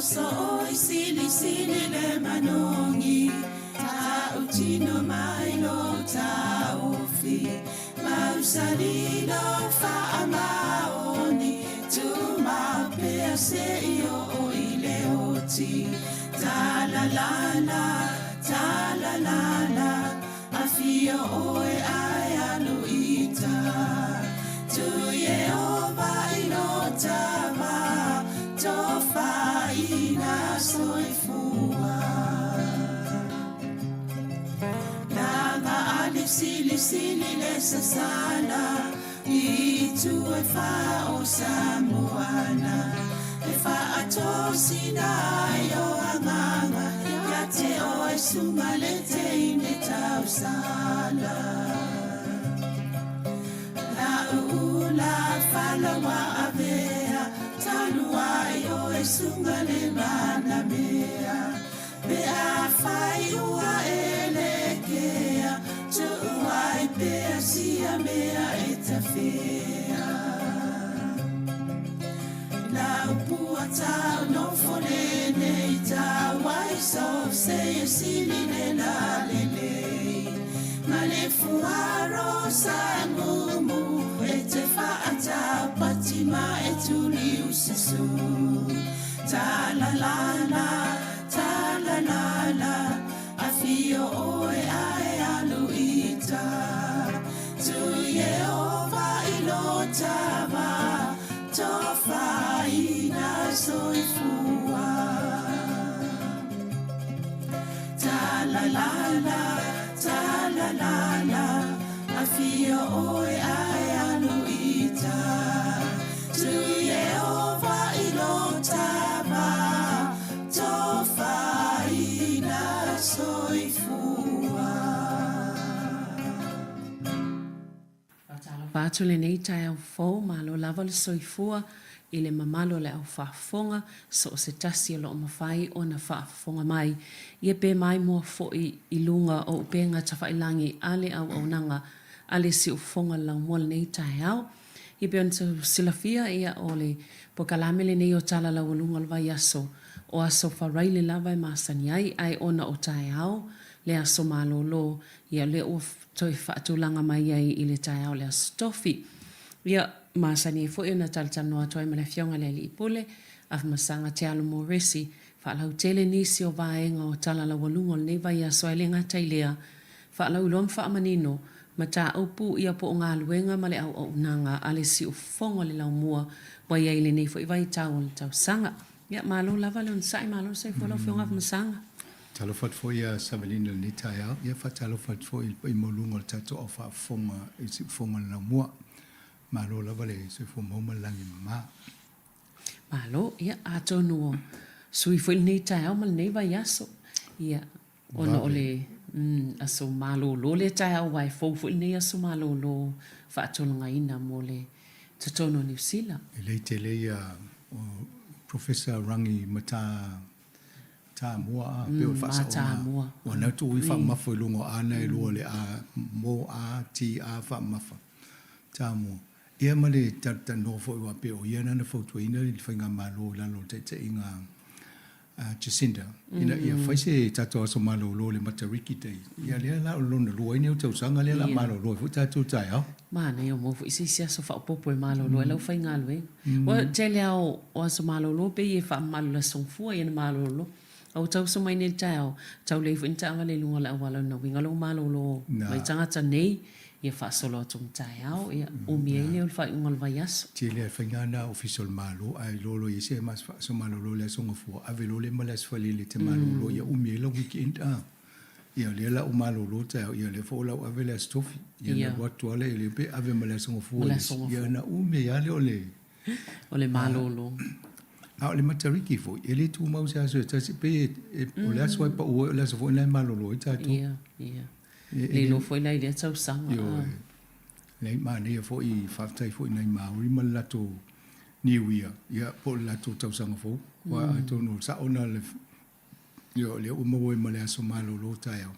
Oso oi sili sili le manogi Tautino mai lo taofi Mausali lo faamaoni Tumau pea seia oo i le oti Talalala, talalala Afio oe ae alu i uta Tu Ieova i lo tama Tofaina soifua Laga ali silisili le sasala I itu e fa o Samoana E faatosina ai o agaga Ia te oe suga le teine tausala La'u ula falaua avea Talu ai oe suga le manamea Pe afai ua e lekea, tuu ai pea sia mea e tafea. Lau pua tau nofo lenei tau ai so se e sili le lalelei. Ma le fuaro sa mumu e te whaatau pati ma e tuli ususu. Ta-la-la-la, ta-la-la-la, Afio oe ae alu i uta. Tu Ieova i lo tama, Tofaina soifua. Ta-la-la-la, ta-la-la-la, Afio oe ae alu i uta. Tu Ieova i lo tama, Tofaina soifua. Faatalofa atu lenei taeao fou, malo lava le soifua i le mamalu o le au faafofoga, so o se tasi o lo o mafai ona faafofoga mai ia pe maimoa foi i luga o upega tafailangi a le auaunaga a le siufofoga laumua lenei taeao. Ia pei ona silafia, ia, o le polokalame lenei o Tala Laualuga o le Vaiaso, o aso Faraile lava e masani ai, ae ona o taeao le aso malolo, ia, lea ua toe faatulaga mai ai i le taeao o le Aso Tofi. Ia, masani ai foi ona talatalanoa atu ai ma le Afioga i le Alii Pule, Afamasaga Te Alo Moresi, faalautele nisi o vaega o Tala Laualuga o lenei vaiaso, ae le gata i lea, Faalauiloa ma faamanino mataupu ia po o galuega ma le auaunaga a le siufofoga o le laumua ua i ai i lenei foi vaitau o le tausaga. Ia, malo lava le onosai, malo le soifua lau Afioga Afamasaga. Talofa atu foi ia Savelina i lenei taeao. Ia faatalofa atu foi i le paia maualuga o le tatou au faafofoga i siufofoga o le laumua. Malo lava le soifua maua ma le lagi mama. Malo, ia atonu o sui foi lenei taeao ma lenei vaiaso. Ia, Ona o le aso malolo lea taeao aua e fou foi lenei aso malolo faatulagaina mo le totonu o Niu Sila. E lei tele ia o Professor Rangi Mata Tamua a pei o le faasaoga ua na tuu i faamamafa i luga o a na e lua le a mo a ti a faamamafa Tamua. Ia ma le talatalanoa foi aua pei o ia na na fautuaina le faigamalo i lalo o le taitaiga a Jacinda ina ia fai se tatou aso malolo le Matariki Day. Ia lea la o le lona lua ai nei o tausaga lea la malolo ai foi tatou taeao. Manaia ua maua foi se isi aso faaopoopo e malolo ai lau faigaluega. Ua tele lava o aso malolo pei e faamamalu i le aso Gafua ia na malolo. A ua tauso mai nei i le taeao, tau leai foi ni taavale i luga o le auala, o lona uiga lou malolo mai tagata nei, ia faasolo atu ma taeao, ia umi ai lea o le faaiuga o le vaiaso. Tele lava faiga na Ofisa o le Malo, ae iloa loa i ai se aso malolo i le aso Gafua, ave loa lea ma le aso Faraile e te malolo ia umi ai lau weekend a. Ia lea la ua malolo taeao, ia lea foi o la ua ave le aso Tofi. Ia na alu atu lava lea, le pe ave ma le aso Gafua le isi, ia ona umi ai lava lea o le O le malolo. A o le Matariki foi, e le tumau se aso e tasi, pei o le aso lava e pau ai, o le aso foi lena e malolo ai tatou. Ia, ia. Le iloa foi la i lea tausaga. Ioe. Leai, manaia foi, faafetai foi i nai Māori ma le latou New Year, ia, po o le latou tausaga fou. Aua atonu o le sao lena, o lea ua maua ai ma le aso malolo taeao.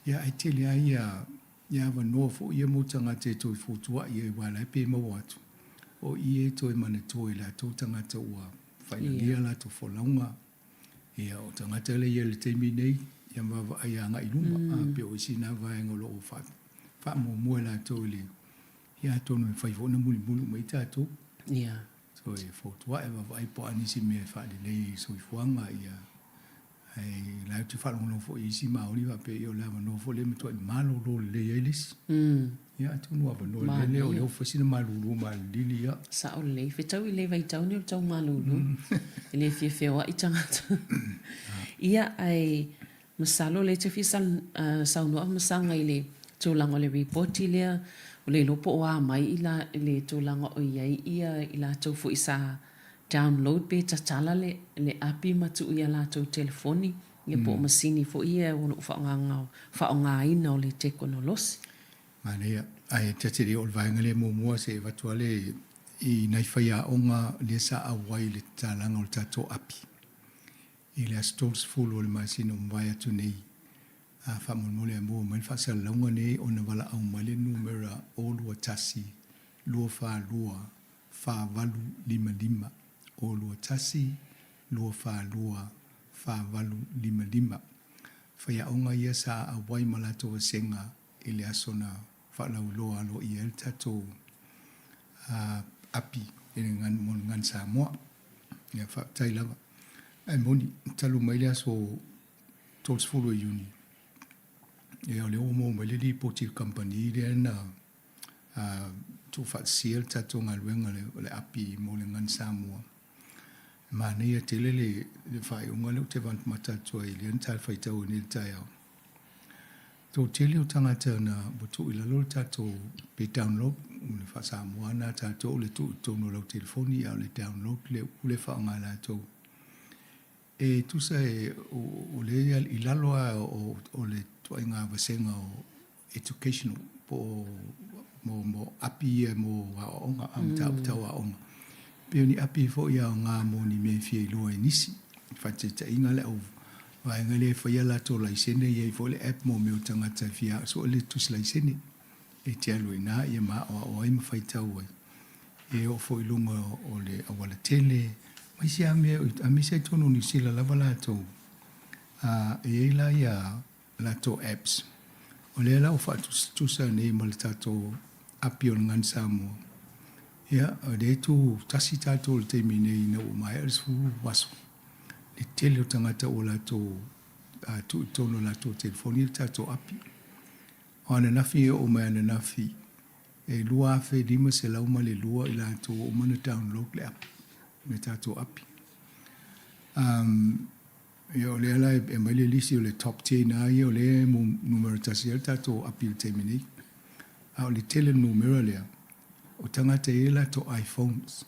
Ia, ae tele lava ia Ia avanoa foi ia mo tagata e toe fotua'i ai aua la e pe maua atu o i e toe manatua i latou tagata ua Fainalia latou folauga, ia o tagata lea ia i le taimi nei, ia ma vaavaai agai i luma, a pei o isi na vaega o lo o faamuamua e latou i le, ia atonu e mafai foi ona mulimuli uma i ai tatou. Ia. So e fotuai, vaavaai po o a nisi mea e faalelei i soifuaga, ia Ae la ou te faalogologo foi i isi Maori faapea, ia o le avanoa foi lea e matuai malolo lelei ai le isi. Ia atonu o avanoa lelei lea o lea ua fai sina malulu malilili ia. Sao lelei. Fetau i le vaitau nei o le tau malulu. E le fia feoai tagata. Ia ae masalo o lea e te fia saunoa Masaga i le tulaga o le ripoti lea, ua le iloa po o a mai i le tulaga o i ai ia i latou foi sa download pe tatala le le api ma tuu i a latou telefoni ia po o masini foi ia o lo o faaaogaina o le tekonolosi. Manaia. Ae ta te le oo i le vaega lea muamua se i avatu lava le i nai faiaoga lea sa auai i le tatalaga o le tatou api i le aso 30 o le masina ua mavae atu nei. A faamolemole a maua mai le faasalalauga nei ona valaau mai le numera 021 242 4855, 021 242 4855. Faiaoga ia sa auai ma latou vasega i le aso na faalauiloa aloaia ai le tatou api i le mo le Gagana Samoa. Ia faafetai lava. Ae moni, talu mai le aso 30 o Iuni, ia o lea ua maua mai le lipoti i le kamupani lea na tuufaatasia le tatou galuega o le api mo le Gagana Samoa. E manaia tele le faaiuga lea ou te matamata atu ai lea na talifuaitau ai nei i le taeao. Toatele o tagata na ua tuu i lalo le tatou pe download, o le faa-Samoa lena a tatou o le tuu i totonu o lau telefoni a o le download le upu lea e faaaoga e latou. E tusa e o lea i lalo lava o le ituaiga vasega o educational po o mo mo api ia mo aoaoga, a mataupu tau aoga. Pei o ni api foi e aoga mo ni mea e fia iloa e nisi. Faataitaiga le au vaega lea e faia latou laisene, e i ai foi le app mo mea o tagata e fia sue le tusi laisene. E te alu ai i ina ia ma aoao ai ma faitau ai. E oo foi i luga o le auala tele ma isi lava mea, aemaise lava i totonu o Niu Sila lava latou. E i ai la ia latou apps. O lea la ua faatusatusa nei ma le tatou api o le Gagana Samoa. Ia, o lea e tu tasi tatou i le taimi nei ina ua maea le 10 aso, le tele o tagata ua latou tuu i totonu o latou telefoni le tatou api. O ananafi e oo mai ananafi e 2,502 i latou ua uma ona download le app, le tatou api. Um, Ia o lea la e aumai le lisi o le top ten lava ia o lea e numera tasi ai le tatou api i le taimi nei. A o le tele o le numera lea, o tagata e i ai latou iPhones.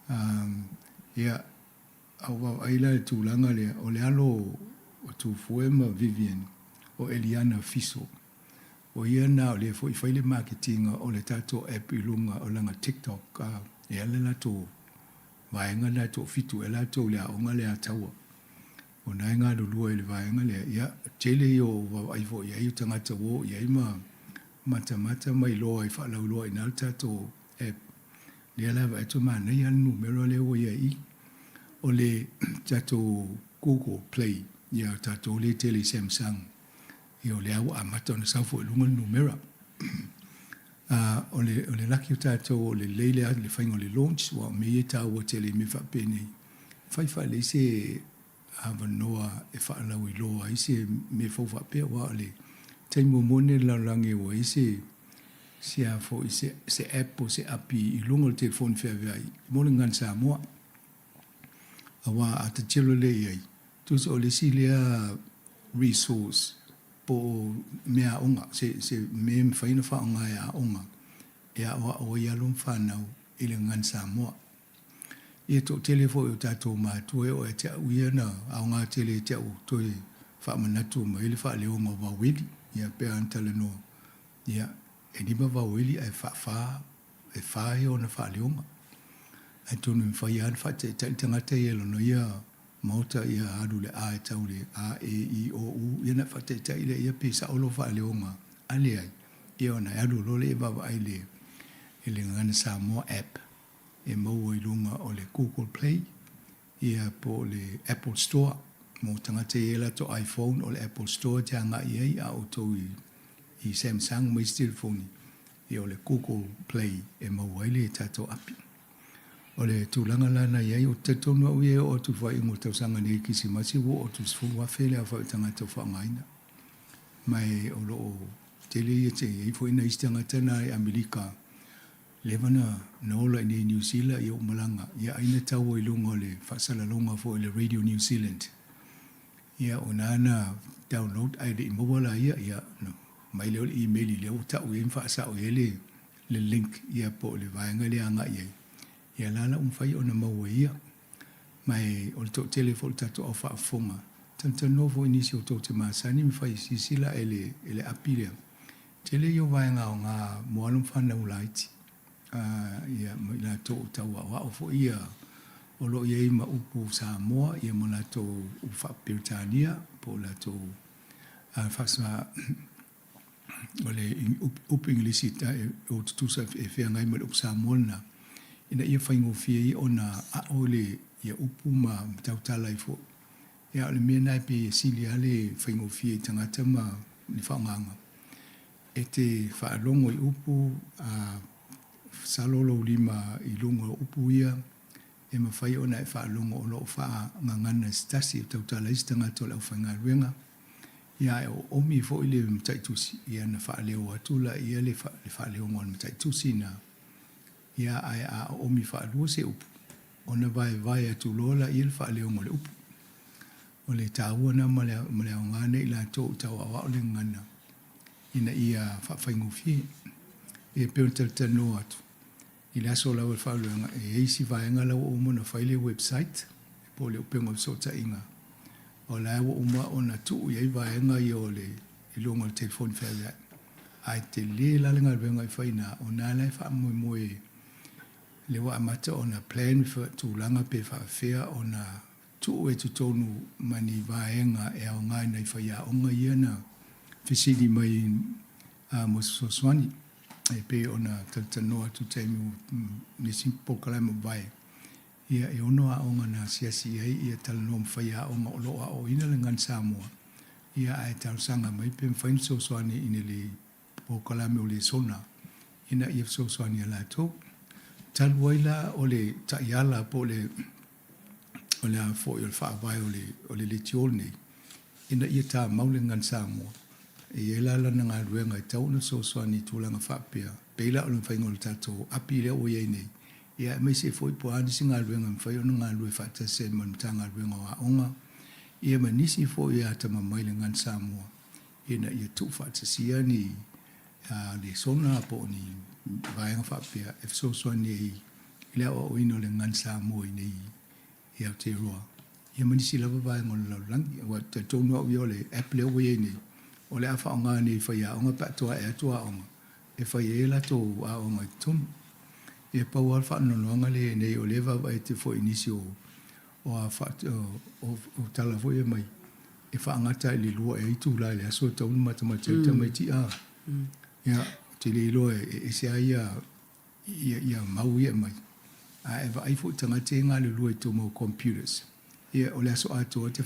Um, ia, a ou vaavaai la i le tulaga lea, o le alo o Tufue ma Vivian, o Eliana Fiso, o ia lena o lea foi e fai le maketiga o le tatou app i luga o lana TikTok, e ala latou vaega lena e toafitu ea latou i le aoga lea a Taua. O na e galulue i le vaega lea, ia, tele ia o vaavaai foi i ai o tagata ua oo i ai ma matamata ma iloa i faalauiloa i ina le tatou app. Lea la e vaai atu e manaia lava le numera lea ua i ai i i. O le tatou Google Play, ia tatou lea e tele i Samsung, Ia o lea ua amata ona sau foi i luga le numera. O le, o le laki o tatou o le lelei le, le faiga o le launch, aua o mea ia e taua tele i mea faapenei, fai faalelei se avanoa e faalauiloa ai se mea fou faapea, aua o le taimi muamua lenei o le lalolagi ua i ai se, se a foi, se, se app po o se api i luga o le telefoni feaveai mo le Gagana Samoa. Aua a tatilo lelei i ai, tusa o le isi lea resource po o meaaoga, se, se mea e mafai ona faaaoga e aoga e aoao ai alo ma fanau i le Gagana Samoa. Ia toatele foi o tatou matua e oo ia te au ia na aoga tele ia te au toe faamanatu mai le faaleoga o vaueli, ia pei ona talanoa, ia e lima vaueli ae faa-fa, e fa ia ona faaleoga. Atonu e mafai lava ona faataitai le tagata ia i lona ia Maota ia alu le A e tau le A, E, I, O, U, ia ona faataitai lea ia pe sao lou faaleoga a leai, ia ona e alu loa lea e vaavaai i le i le Gagana Samoa app e maua i luga o le Google Play. Ia po o le Apple Store mo tagata e i ai latou iPhone o le Apple Store e te agai i ai a outou i i Samsung ma isi telefoni ia o le Google Play e maua ai le tatou api. O le tulaga la na i ai, ou te talitonu au ia e oo atu i le faaiuga o le tausaga nei i Kerisimasi ua oo atu i le 10,000 le aofai o tagata o faaaogaina. Ma e o lo o tele ia te i ai foi nai isi tagata na i Amerika leva na na ola i inei i Niu Sila ia ua malaga ia ai na tau ai i luga o le faasalalauga foi o le Radio New Zealand. Ia o ina na download ae le i maua la ia, ia na aumai lea o le email lea ua tau i ai ma faasao i ai le le link ia po o le vaega lea e agai i ai, ia la la ua mafai ona maua e ia. Ma e o le toatele foi o le tatou au faafofoga, talatalanoa foi i nisi o tou te masani ma fai silasila e le e le api lea. Tele ia o vaega aoga mo alo ma fanau laiti, a ia ma i latou o tau aoao foi ia o lo o i ai ma upu Samoa ia ma latou upu faa-Peretania po o latou a faasa o le upu Igilisi ua tutusa e feagai ma le upu Samoa lena, ina ia faigofie ai ona aʻo le ia upu ma tautala ai foi. Ia, o le mea lena e pei e sili lava le faigofie i tagata ma ni faaaogaga e te faalogo i upu, a salo lou lima i luga o upu ia, e mafai ona e faalogo o lo o faagagana e se tasi, e tautala ai se tagata o le aufaigaluega. Ia ae oomi foi le mataitusi, ia na faaleo atu laia le faaleoga o le mataitusi na. Ia ae a oomi faalua se upu, ona vaevae atu loa laia le faaleoga o le upu. O le taua na ma le aoga nei i latou i tau aoao le gagana ina ia faafaigofie. E pei ona talatalanoa atu, I le aso lava o le faaaloaloga, e i ai isi vaega la ua uma ona fai le website po o le upega o fesootaiga, o la ua uma ona tuu i ai vaega ia o le i luga o le telefoni feaveai. Ae tele la le galuega e fai i ina, o ina la e faamoemoe lea ua amata ona plan tulaga pe faapefea ona tuu i totonu ma ni vaega e aoga i nai faiaoga ia na fesili mai mo se fesoasoani e pei ona talatalanoa atu i taimi o nisi polokalame ua mavae, ia e ono aoga na asiasi i ai ia talanoa ma faiaoga o lo o aoaoina le Gagana Samoa, ia ae talosaga mai pe mafai ona fesoasoani i le polokalame o lesona ina ia fesoasoani iā latou. Talu ai la o le taiala po o le o le a foi o le faavae o le o le leitio lenei ina ia tamau le Gagana Samoa. E i ai la lana galuega e tatau ona fesoasoani i tulaga faapea, pei la o le mafaiga o le tatou api lea ua i ai nei, ia aemaise foi po o a nisi galuega e mafai ona galulue faatasi ai ma le Matagaluega o Aoga, ia ma nisi foi e atamamai i le Gagana Samoa ina ia tuufaatasia ni lesona po o ni vaega faapea e fesoasoani ai i le aoaoina o le Gagana Samoa i nei i Aotearoa, ia ma nisi lava vaega o le lalolagi. Aua e talitonu au ia o le app lea ua i ai nei, o le a faaaoga nei e faiaoga pe a toae atu aoga e fai ai a latou aoga i totonu. Ia pau lava le faanoanoaga lea e i ai nei, o lea e vaavaai atu foi i nisi o o tala foi ia mai, e faagata i le 2 ea itula i le aso e tatau ona matamata ai le tamaiti a. Ia, ou te le iloa e ese lava ia ia ia mau ia e aumai. A e vaai foi i tagata ia e galulue i tou mau computers, ia o le aso atoa e te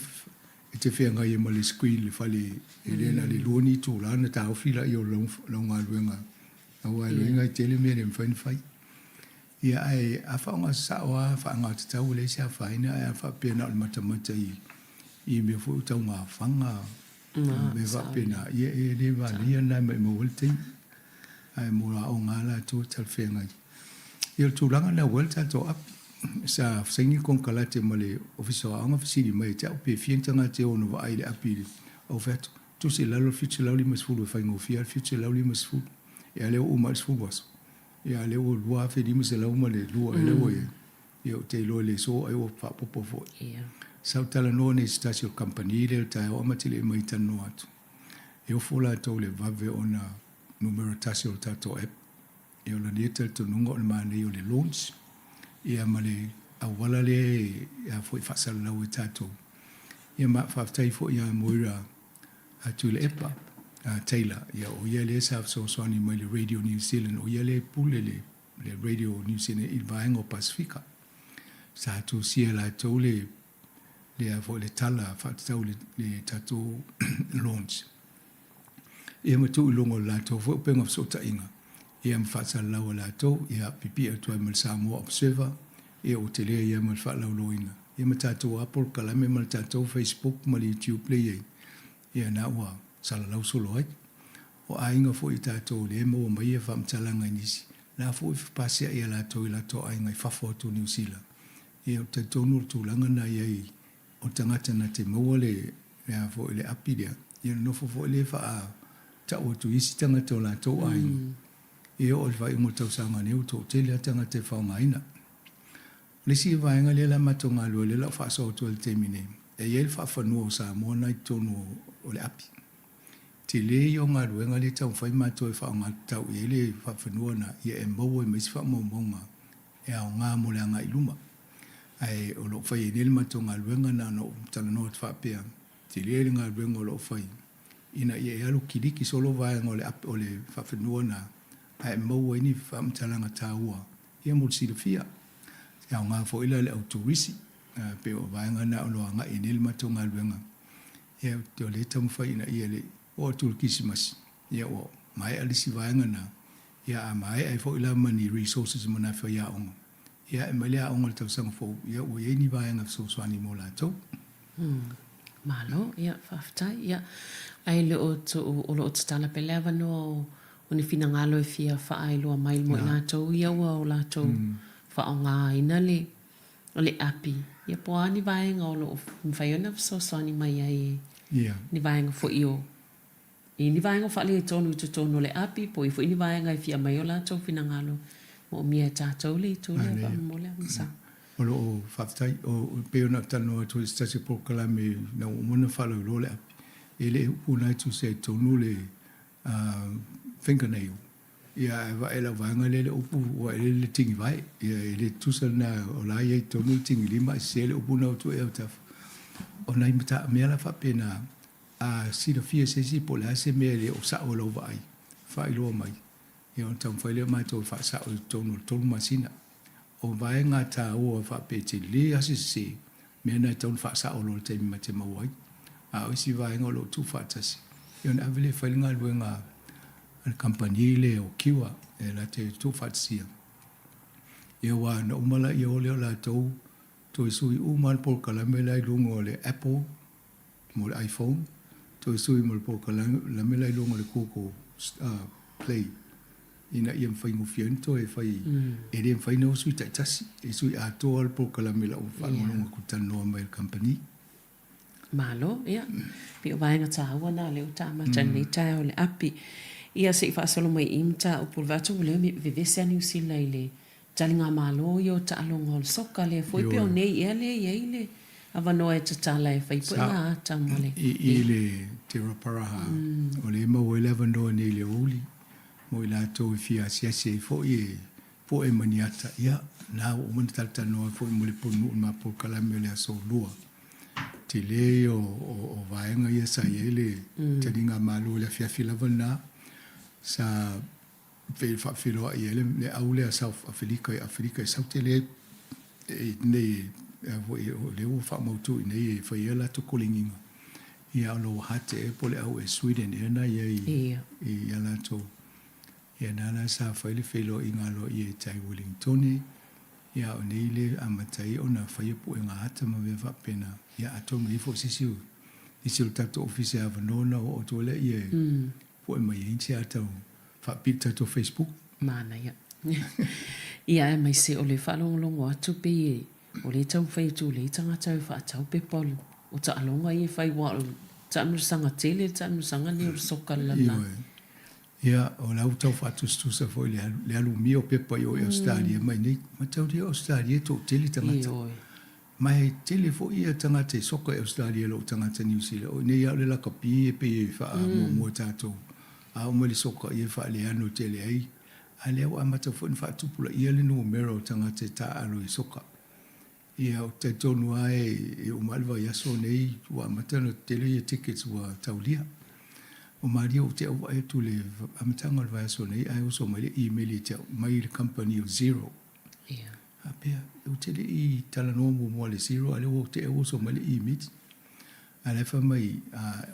e te feagai ai ma le screen i le fale e le na o le 2 ni itula ona taofi lea o lau lau galuega aua e loiga e tele mea e le mafai ona fai. Ia ae a faaaoga sao lava faaaoga tatau e leai se afaina ae a faapea na o le matamata i i mea foi o taugafaga ma mea faapena, ia e le manaia lena e maumau ai le taimi. Ae mo aoga lava latou e talafeagai. Ia o le tulaga lena ua i ai le tatou api. Sa saini le konekarate ma le Ofisa o Aoga fesili mai ia te au pe fia ni tagata e ono vaai i le api i le ou fai atu, tusi i lalo le 750 e faigofie lava le 750. Ia a lea ua uma ai le 10 aso. Ia a lea ua 2500 ma le lua ea lea ua i ai. Ia ou te iloa e le so ai ua faaopoopo foi. Ia. Sa ou talanoa nei i se tasi o kamupani lea i le taeao amata le mai talanoa atu. E ofo latou i le vave ona numera tasi o le tatou app. Ia o lona ia talitonuga o le manaia o le launch ia ma le auala lea e a foi faasalalau ai tatou. Ia ma faafetai foi ia Moira Tuilaepa Taylor, ia o ia lea sa fesoasoani mai i le Radio New Zealand, o ia lea e pule le le Radio New Zealand i le vaega o Pasefika. Sa tusia e latou le le a foi le tala faatatau i le tatou launch. Ia ma tuu i luga o le latou foi upega fesootaiga, ia ma faasalalau e latou, ia pipii atu ai ma le Samoa Observer, ia ua tele ia ma le faalauiloaina, ia ma tatou lava polokalame ma le tatou Facebook ma le YouTube lea e i ai, ia na ua salalau solo ai. O aiga foi o tatou lea e maua mai ia faamatalaga i nisi, la foi e fepasia'i e latou i latou aiga i fafo atu o Niu Sila. Ia ou te talitonu o le tulaga lena e i ai o tagata na te maua le le a foi le api lea, ia ona nofo foi lea faa tau atu i isi tagata o latou aiga. Ia e oo i le faaiuga o le tausaga nei ua toatele lava tagata e faaaogaina. O le isi vaega lea o le a matou galue lea o le a ou faasoa atu ai i le taimi nei, e i ai le faafanua o Samoa na i totonu o le api. Tele ia o galuega lea e taumafai matou e faaaoga tatau i ai le faafanua na, ia e maua ai ma isi faamaumauga e aoga mo le agai i luma. Ae o lo o fai ai nei le matou galuega na ona ou talanoa atu faapea, tele le galuega o lo o fai ina ia e alu kiliki solo vaega o le o le faafanua na ae maua ai ni faamatalaga taua ia mo le silafia. E aoga foi la i le au turisi, e pei o vaega na o lo o agai ai nei le matou galuega. Ia o lea e taumafai ina ia le oo atu i le Kerisimasi, ia ua maea le isi vaega na, ia a maea ai foi la ma ni resources mo nai faiaoga, ia ae mai le aoga i le tausaga fou, ia ua i ai ni vaega fesoasoani mo latou. Malo, ia faafetai. Ia, ae le o tuu, o lo o tatala pea le avanoa o o ni finagalo e fia faaailoa mai mo i latou ia ua o latou faaaogaina le le api, ia po o a ni vaega o lo o mafai ona fesoasoani mai ai i ni vaega foi o i ni vaega o faaletonu i totonu o le api po o i ai foi ni vaega e fia aumai ai o latou finagalo moomia e tatou le itu lea faamolemole Amosa. O lo o faafetai, o pei ona ou talanoa atu i se tasi o polokalame ina ua uma ona faalauiloa le api, e le upu na e tusia ai i totonu le fingernail. Ia ae vaai i lau vaega lea le upu ua e le tigivae. Ia e le tutusa lena o la e i ai i totonu le tigilima ae sese le upu na ua tuu i autafa. O nai mea la faapena, a silafia e se isi po o le a se mea e le o sao i lau vaai, faailoa mai, ia ona taumafai lea o matou e faasao i totonu o le 3 masina. O vaega taua faapea e tele lava se sese, mea na e tatau ona faasao loa i le taimi ma te maua ai. A o isi vaega o lo o tuufaatasi, ia ona ave lea e fai le galuega a le kamupani lea o Cure e latou te tuufaatasia. Ia aua na uma laia o lea o latou toe sui uma lava le polokalame la i luga o le Apple mo le iPhone, toe sui ma le polokalame la i luga o le Google Play ina ia faigofie ai ona toe fai. E le mafai ona o sui taitasi, e sui atoa le polokalame i lau faalogologo atu i le talanoa mai a le kamupani. Malo, ia, pei o vaega taua na o lea ua taamata i lenei taeao i le api. Ia, se i faasolo mai i i mataupu o le vaai atu ua leo vevese a Niu Sila i le taligamalo ia o taaloga o le soka lea foi pe o nei ea lea e i ai le avanoa e tatala e fai foi ngā ata ma le. I i le Te Raparaha, o lea e maua ai le avanoa nei i le aoauli mo i latou e fia asiasi ai foi e poe ma ni ata, ia, na ua uma ona talatalanoa ai foi ma le Pulenuu i le ma polokalame o le Aso Lua. Tele ia o vaega ia sa i ai le taligamalo i le afiafi lava lena sa faafeiloai ai le au lea South Afelika i Afelika i Saute lea e nei foi o lea ua faamautu i inei e fai ai latou koligiga ia o lo o hate ea po o le au e Sweden ea na i ai ia latou ia na la sa fai le feiloaiga aloaia i tai Wellingtone ia o nei le amata ai ona faia puega ata ma mea faapena ia atonu e i ai foi se isi nisi o le tatou ofisa e avanoa ona oo atu ai lea e Pue mai ai se ata o faapili tatou Facebook. Manaia. Ia aemaise o le faalogologo atu pei o lea e taumafai atu o lea tagata e faatau pepa o taaloga ia e fai aua o le taamilosaga tele le taamilosaga lenei o le soka i le lalolagi. Ioe. Ia, o la ua tau faatusatusa foi le alumia o pepa i o i Ausetalia mai nei. Mataulia o Ausetalia e toatele tagata. Ioe. Ma e tele foi ia tagata e soka i Ausetalia i lou tagata Niu Sila. O i nei lava o le lakapi e pei e faamuamua tatou. A oo mai le soka ia e faaleano tele ai. A lea ua amata foi ona faatupulaia le numera o tagata e taaalo i soka. Ia ou te talitonu lava e uma lava le vaiaso nei ua amata ona tele ia tickets ua taulia. O malie ou te auvaai atu i le amataga o le vaiaso nei ae oso mai le email ia te au mai le company o Xero. Faapea, ou te le i talanoa muamua i le zero a o lea ua tea ua oso mai le e-miti. A o la e fai mai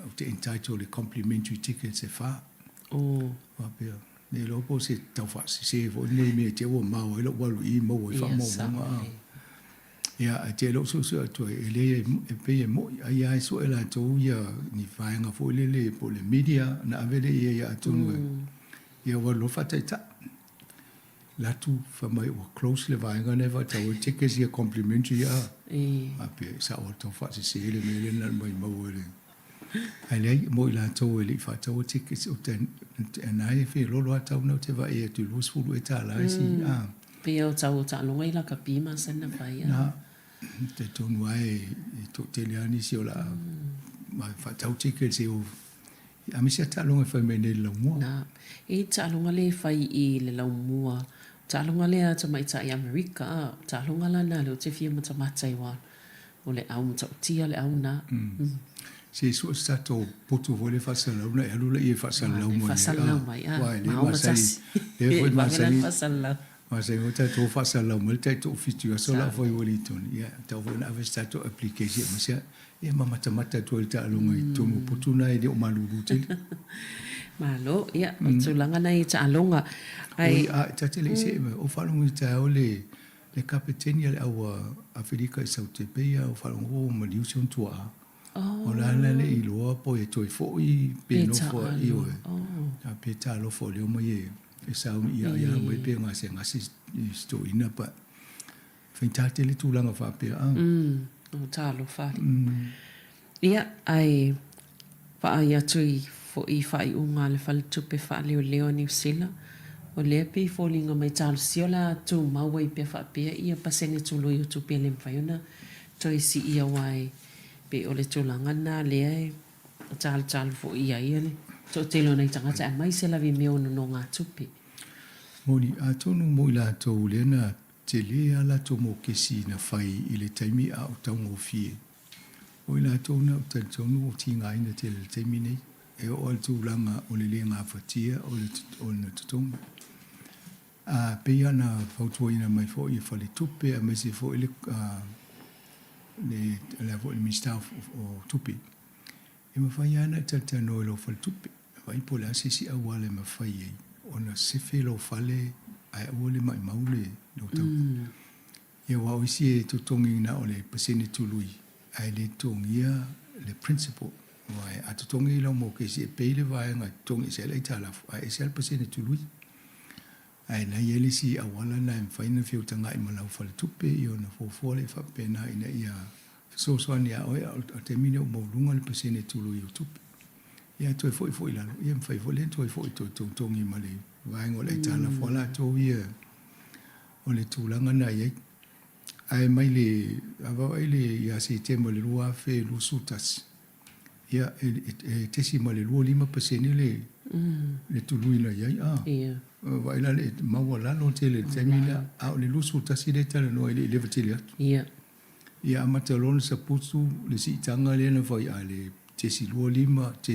ou te entitle i complimentary tickets e fa. Faapea, le iloa po o se tau faasese foi lenei mea i te i ua mao ai lou alu i i maua ai faamaumauga. Ia, ae te i lea ou suesue atu ai, e leai e pei e moi, ai lava e sue latou ia ni vaega foi lele po o le media ona ave lea i ai atonu e, ia ua alu loa faataitai. Alu atu fai mai ua close le vaega lea e faatau ai tickets ia complimentary a. Faapea e sao lava tau faasese le mea lea na maimau e le. Ae leai, mo i latou e le i faataua tickets, o te, na e feololo lava tau na ou te vaai atu i 20 ea tala isi a. Pei o tau o taaloga i lakapi masani na fai a. Na, talitonu lava e toatele lava nisi o le a faatau tickets e o aemaise lava taaloga e fai mai nei i le laumua. Na, e i ai taaloga lea e fai i le laumua, taaloga lea a tamaitai Amerika a, taaloga la na lea ou te fia matamata ai aua O le au matautia le au na. Se sue se tatou potu foi lea faasalalau ona e alu laia e faasalalau mai ai. Faasalalau mai a. Aua e le masani. Lea foi masani. Masani foi tatou faasalalau mai le tai toafitu aso la fai Wellington. Ia tatau foi ona ave se tatou application aemaise ia ma matamata atu ai le taaloga i totonu o potu na e le o malulu tele. Malo, ia o tulaga na i taaloga. Ai. Oi a ta te le i see mai, o faalogo i le taeao le Le Kapeteni a le au Afelika i Saute pei a o faalogo ua maliu si ona tuaa. O la la le iloa po e toe foi pe nofo a ioe. A pe talofa o lea omai e e sauni ia ia mai pe gasegase i si toeaina but faigata tele tulaga faapea a. O talofa alii. Ia, ae vaai atu i foi i faaiuga a le Faletupe Faaleoleo a Niu Sila, o lea pei foliga mai talosia o le a tumau ai pea faapea ia pasene tului o tupe e le mafai ona toe siia aua e pei o le tulaga lena lea e talutalu foi i ai le toatele o nai tagata aemaise lava i mea o nonogatupe. Moni, atonu mo i latou lea na tele a latou mokesi na fai i le taimi a o taugofie. O i latou na ou talitonu ua tigaina tele i le taimi nei, e oo lava i le tulaga o le le gafatia o le totogi. A pei lava ona fautuaina mai foi e faletupe aemaise foi le le foi le Minisita o Tupe, e mafai lava ona e talatalanoa i lou faletupe, vaai po o le a se isi auala e mafai ai ona sefe lou fale ae aua le maimau lou tau. Ia aua o isi e totogi na o le pasene tului ae le totogia le principal. Aua a totogi lau mokesi e pay le vaega e totogi ese ai le aitalafu ae ese lava le pasene tului. Ae na i ai le isi auala na e mafai ona feutagai ma lau faletupe ia ona fuafua lea faapena ina ia fesoasoani ia oe a o le taimi lenei ua maualuga le pasene tului o tupe. Ia toe foi foi i lalo, ia mafai foi lea ona toe foi toe togitogi ma le vaega o le aitalafu a latou ia. O le tulaga lena e i ai. Ae mai le, a vaavaai le ia Setema i le 2021, ia e 0.25% le le tului na i ai a. Vaai la le maualalo tele i le taimi lea, a o le 21 lea e talanoa e le i leva tele atu. Ia amata loa ona saputu le siitaga lea na fai a le 0.25,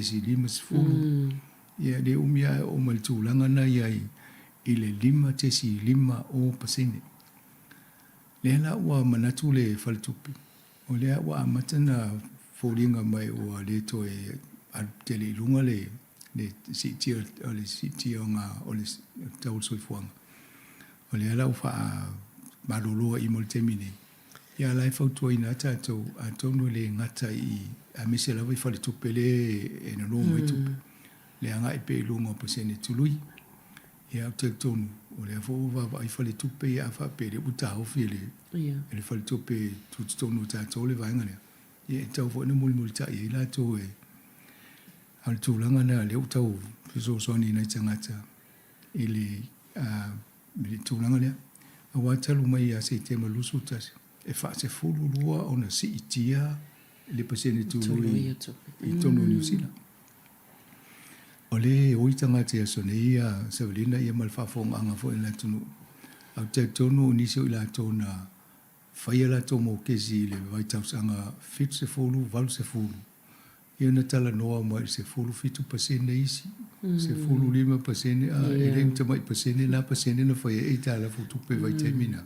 0.50, ia e le umi lava e oo mai i le tulaga na i ai i le 5.50%. Lea la ua manatu le faletupe, o lea ua amata ona foliga mai ua le toe alu tele i luga le siitia o le siitia o le tau o le soifuaga. O lea la ua faamalolo ai mo le taimi nei, ia la e fautuaina lava tatou, atonu e le gata i, aemaise lava i faletupe lea e nono mai tupe, le agai pea i luga o pasene tului. Ia ou te talitonu, o lea foi ua vaavaai faletupe ia a faapea o lea ua taofi e le, e le faletupe tutotonu o tatou le vaega lea, ia e tatau foi ona mulimulitai ai latou e, a o le tulaga lena lea ua tau fesoasoani i nai tagata i le i le tulaga lea. Aua talu mai ia Setema 21, e faasefulu lua ona siitia le pasene tului i totonu o Niu Sila. O lea e oi tagata i aso nei ia Savelina ia ma le faafofogaaga foi a le atunuu. Ae ou te talitonu o nisi o i latou na fai a latou mokesi i le vaitausaga 70, 80, Ia na talanoa mai i le 17% isi, 15% a e le ni tamai pasene na pasene na fai ai aitalafu tupe i vaitaimi na.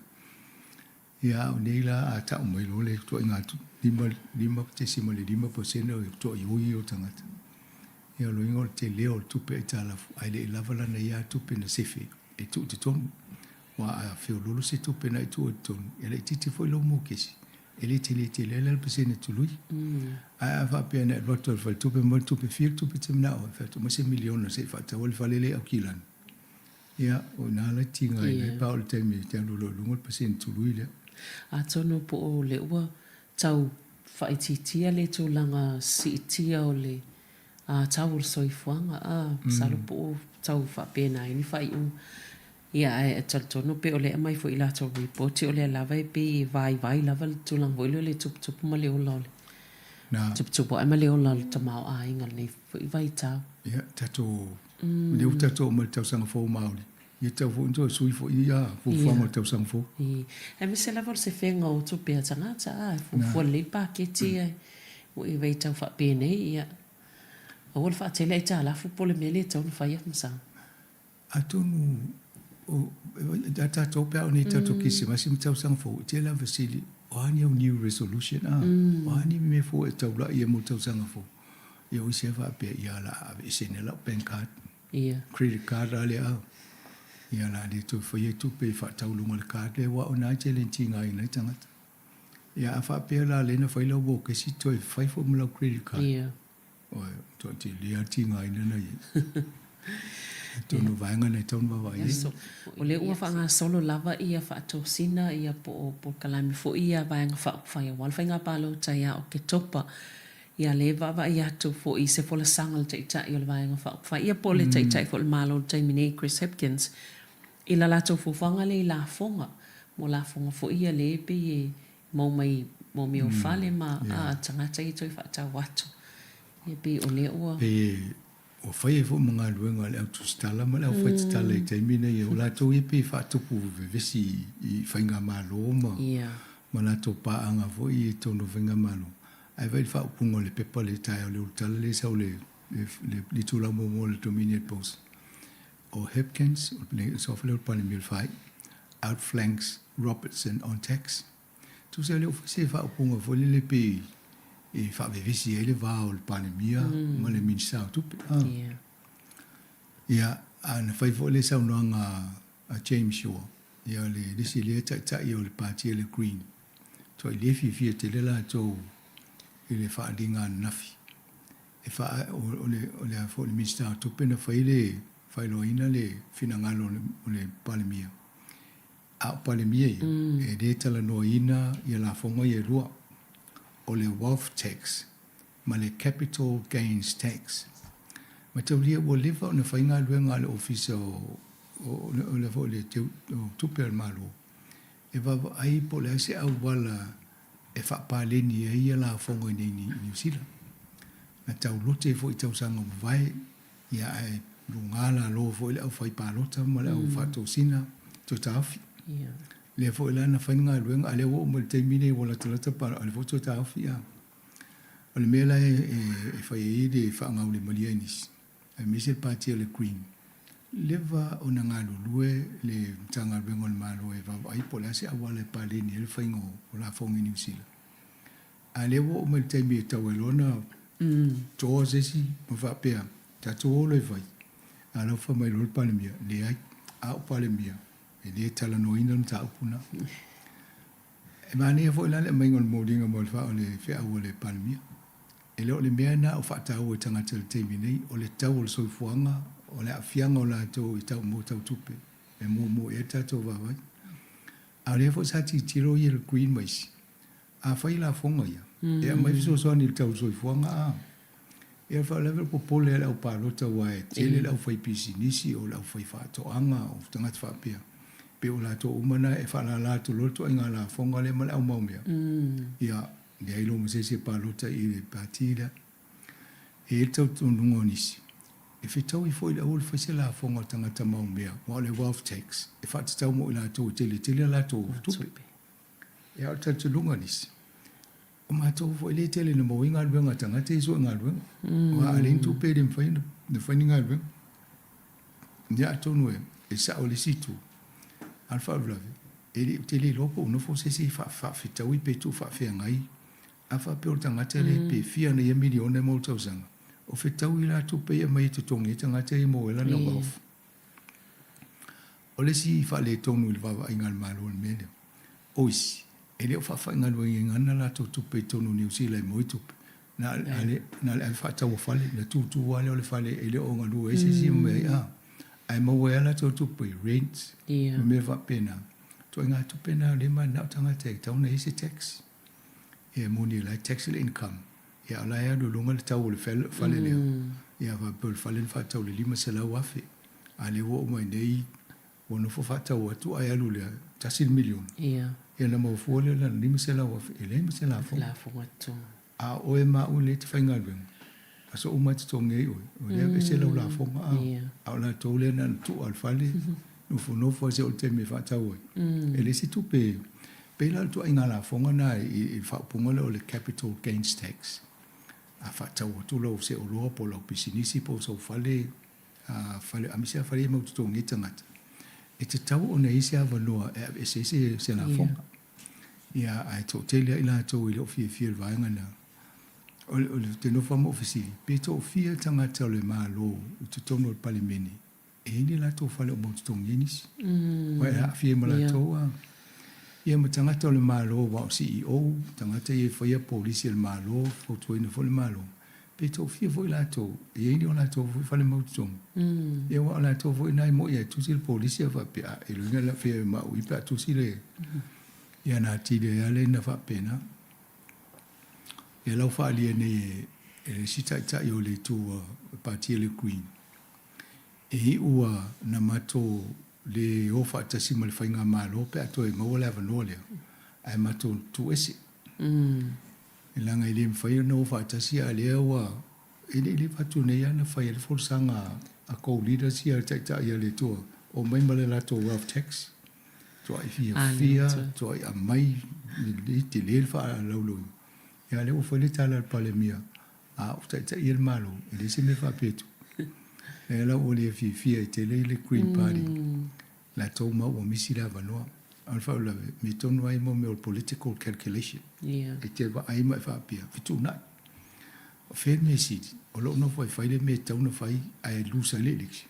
Ia, a o nei la a tau mai loa le ituaiga 5.5% o le tuaioi ia o tagata. Ia o lona uiga o le tele o le tupe aitalafu ae le i lava lana ia tupe na sefe e tuu i totonu. Aua a feoloolo se tupe na e tuu i totonu, e laitiiti foi lou mokesi, e le tele tele ai la le pasene tului. Ae a faapea na e alu atu lava i le faletupe ma le tupe, fia le tupe e te manao ai, fai atu, aumai se miliona se i faatau ai le fale lea i Aukilani. Ia, o i ina la e tigaina ai, pa o le taimi e te alu loa i luga le pasene tului lea. Atonu po o lea ua tau faaitiitia le tulaga siitia o le tau o le soifuaga, a, masalo po o tau faapena ai ni faaiuga. Ia, ae talitonu pei o lea e aumai foi i latou report, o lea lava e pei e vaivai lava le tulaga foi lea o le tuputupu ma le ola o le, tuputupu ae ma le ola o le tamaoaiga i lenei foi vaitau. Ia, tatou, o lea ua tatou oo mai i le tausaga fou Māori, ia tatau foi ona toe sui foi ia fuafuaga o le tausaga fou. Ia, aemaise lava o le sefega o tupe a tagata, a, e fuafua lelei le paketi ae ua e vaitau faapenei, ia, aua le faatele aitalafu po o le mea lea e tatau ona fai Afamasaga. Atonu o a tatou pe a oo nei i tatou Kerisimasi ma tausaga fou, e tele lava fesili, o a ni au new resolution a? O a ni mea fou e taulai ai mo le tausaga fou? Ia o isi lava faapea, ia o le a aveese nei lau bank card, credit card la lea a. Ia o le a le toe faia tupe e faatau i luga o le card lea aua o i ina e tele ina tigaina ai tagata. Ia a faapea la lea na fai lau mokesi toe fai foi ma lau credit card. Oi, matua tele lava tigaina na i ai. Atonu o vaega na e tatau ona vaavaai i ai. O lea ua faagasolo lava ia faatosina ia po o polokalame foi ia Vaega Faaupufai aua le faiga palota ia Oketopa. Ia lea e vaavaai atu foi i se folasaga a le Taitai o le Vaega Faaupufai ia po o le Taitai foi o le Malo i le taimi nei Chris Hipkins i la latou fuafuaga lea i lafoga, mo lafoga foi ia lea e pei e Mau mai mo mea o fale ma a tagata ia toe faatau atu. Ia pei o lea ua. Pei ua fai ai foi ma galuega a le au tusitala ma le au faitatala i taimi nei, o latou ia pei e faatupu vevesi i faigamalo ma ma latou paaga foi i totonu o faigamalo. Ae vaai i le faaupuga o le pepa lea i le taeao i le Ulutala lea e sau i le itulau muamua o le Dominion Post, o Hipkins, o le suafa lea o le Palemia o le FAI, outflanks Robertson on tax. Tusa e le o fai se faaupuga foi lele pei e faavevesi ai le va o le Palemia ma le Minisita o Tupe. Ia, a na fai foi le saunoaga a James Shaw, ia le isi lea taitai o le Pati a le Green, matuai le fiafia tele latou i le faaaliga ananafi. E faa, o le, o le a foi le Minisita o Tupe na fai le faailoaina le finagalo o le Palemia. A o Palemia ia, e le talanoaina ia lafoga ia e lua, o le wealth tax ma le capital gains tax. Mataulia ua leva ona fai galuega a le Ofisa o, o le a foi le Tupe a le Malo e vaavaai po o le a se auala e faapaleni ai ia lafoga i nei i Niu Sila. Na taulote ai foi i tausaga ua mavae, ia ae luga lalo foi le aufai palota ma le au faatosina toe taofi. Lea foi la na fai le galuega, a lea ua oo mai i le taimi lenei ua latalata le palota, a o lea foi ua toe taofi. O le mea la e fai ai le faagaulemalie a nisi, aemaise le Pati o le Green, leva ona galulue le Matagaluega o le Malo e vaavaai po o le a se auala e paleni ai le faiga o lafoga i Niu Sila. A o lea ua oo mai i le taimi e tau ai loa ona toa se isi ma faapea, tatou o loa e fai. A o la ua fai mai loa le Palemia, leai, a o Palemia, e le talanoaina le mataupu lena. E manaia foi la le aumaiga o le moliga mo le feau a le Palemia. E le o le mea lena o faataua i tagata i le taimi nei, o le tau o le soifuaga, o le aafiaga o latou i tau mo tau tupe e muamua i ai le tatou vaavaai. A o lea foi sa tilotilo ia le Green ma isi, a fai lafoga ia, e aumai fesoasoani i le tau o le soifuaga a. Ia o le faalavelave o le popole a le au palota aua e tele le aufaipisinisi o le aufaifaatoaga o tagata faapea, pei o latou uma na e faalala atu loa le ituaiga lafoga lea ma le au mau mea, ia leai loa ma se isi e palota i le pati lea. E i ai le talitonuga o nisi, e fetaui foi le aua le fai se lafoga o tagata mau mea, aua o le wealth tax e faatatau mo i latou e tele tele a latou tupe. Ia a o le talitonuga o nisi, O matou foi lea e tele ina maua ai galuega a tagata ia sue galuega. Aua a leai ni tupe e le mafai ona fai ni galuega. Ia atonu e sao i le isi itu, a o le faalavelave, E le, ou te le iloa po o nofo se isi faafetaui pe tuufaafeagai. A faapea o le tagata lea pe fia ana ia miliona e maua i le tausaga, o fetaui la tupe ia e aumai e totogi ai tagata ia e maua ai lana wealth. O le isi faaletonu i le vaavaaiga a le Malo i le mea lea, o isi, e le o faafaigaluegaina ana latou tupe i totonu o Niu Sila e maua ai tupe, na o le ave faatau o fale, ona tutu lava lea o le fale e le o galue ai se isi ma mea ai, a, ae maua ai lava latou tupe i rent ma mea faapena. Ituaiga tupe na o lea e mananao tagata e tatau ona i ai se tax. Ia e moni o la e tax le income, ia a o la e alu i luga le tau o le fale lea. Ia faapea o le fale na faatau i le $500,000, a o lea ua oo mai nei ua nofo faatau atu ae alu lea $1 miliona. Ia ona maua fua lea o lana $500,000 e leai ma se lafoga. A o oe ma au lea e te faigaluega, aso uma e totogi ai oe, o lea e ese lau lafoga, a, a o latou lea na ona tuu lava i le fale, nofonofo lava seia oo i le taimi e faatau ai. E leai se tupe, e pei la o le ituaiga lafoga lena i le faaupuga lea o le capital gains tax. A faatau atu lau seoloa po o lau pisinisi po o sou fale, fale, aemaise lava fale ia e mau totogi ai tagata, e tatau ona i ai se avanoa e aveese ai se lafoga. Ia, ae toatele lava i latou e le o fiafia i le vaega lena. O le, ou te nofo lava ma ou fesili, pe toafia tagata o le Malo i totonu o le Palemene e i ai ni latou fale o mau totogi ai nisi? Aua e aafia ai ma latou a. Ia ma tagata o le Malo aua o CEO, tagata ia e faia polisi a le Malo, fautuaina foi le Malo, pe toafia foi latou e i ai ni o latou foi fale mau totogi. Ia aua o latou foi na e moi lava e tusi le polisi ae faapea, a, e loiga la fea ma au i pe a tusi le ia ona atili ai lava lea ina faapena. Ia la ua faaalia nei e le isi taitai o le itu a Pati a le Green, e iu a na matou le o faatasi ma le faigamalo pe a toe maua le avanoa lea, ae matou tuu ese. Leaga e le mafai ona o faatasi a o lea ua e le i leva atu nei lava na fai ai le folasaga a co-leaders ia a le Taitai a le Atua, omai ma le latou wealth tax, tuai fiafia, tuai aumai, lelei tele le faalauiloina. Ia a o lea ua fai le tala a le Palemia, a o taitaia le Malo, e leai se mea faapea e tupu. Lea la ua le fiafia ai tele le Green Party. Latou ma ua misi le avanoa. A o le faalavelave, mea tonu lava ia mo mea o le political calculation. E te vaai ma e faapea, fetuunai. O fea le mea sili? O lou nofo e fai le mea e tatau ona fai ae lose ai le election.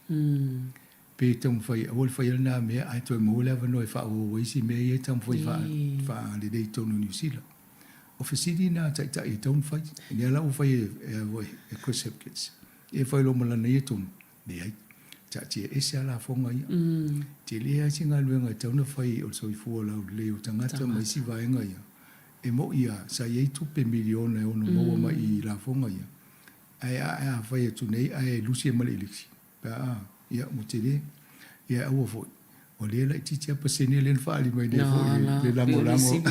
Pe taumafai e aua le faia lena mea ae toe maua le avanoa e faaauau ai isi mea ia e taumafai e faalelei i totonu o Niu Sila. O fesili na a taitai e tatau ona fai. Lea la ua fai e Chris Hipkins. E fai loa ma lana ia tonu. Leai. Taatia ese lava lafoga ia. Tele lava isi galuega e tatau ona fai o le soifua laulelei o tagata ma isi vaega ia. E moni lava, sa i ai tupe miliona e ono maua mai i lafoga ia, ae a fai atu nei ae lusi ai ma le election, pe a, ia ua tele. Ia ae aua foi, o lea e laitiiti lava pasene lea na faaali mai nei foi i le lagolago.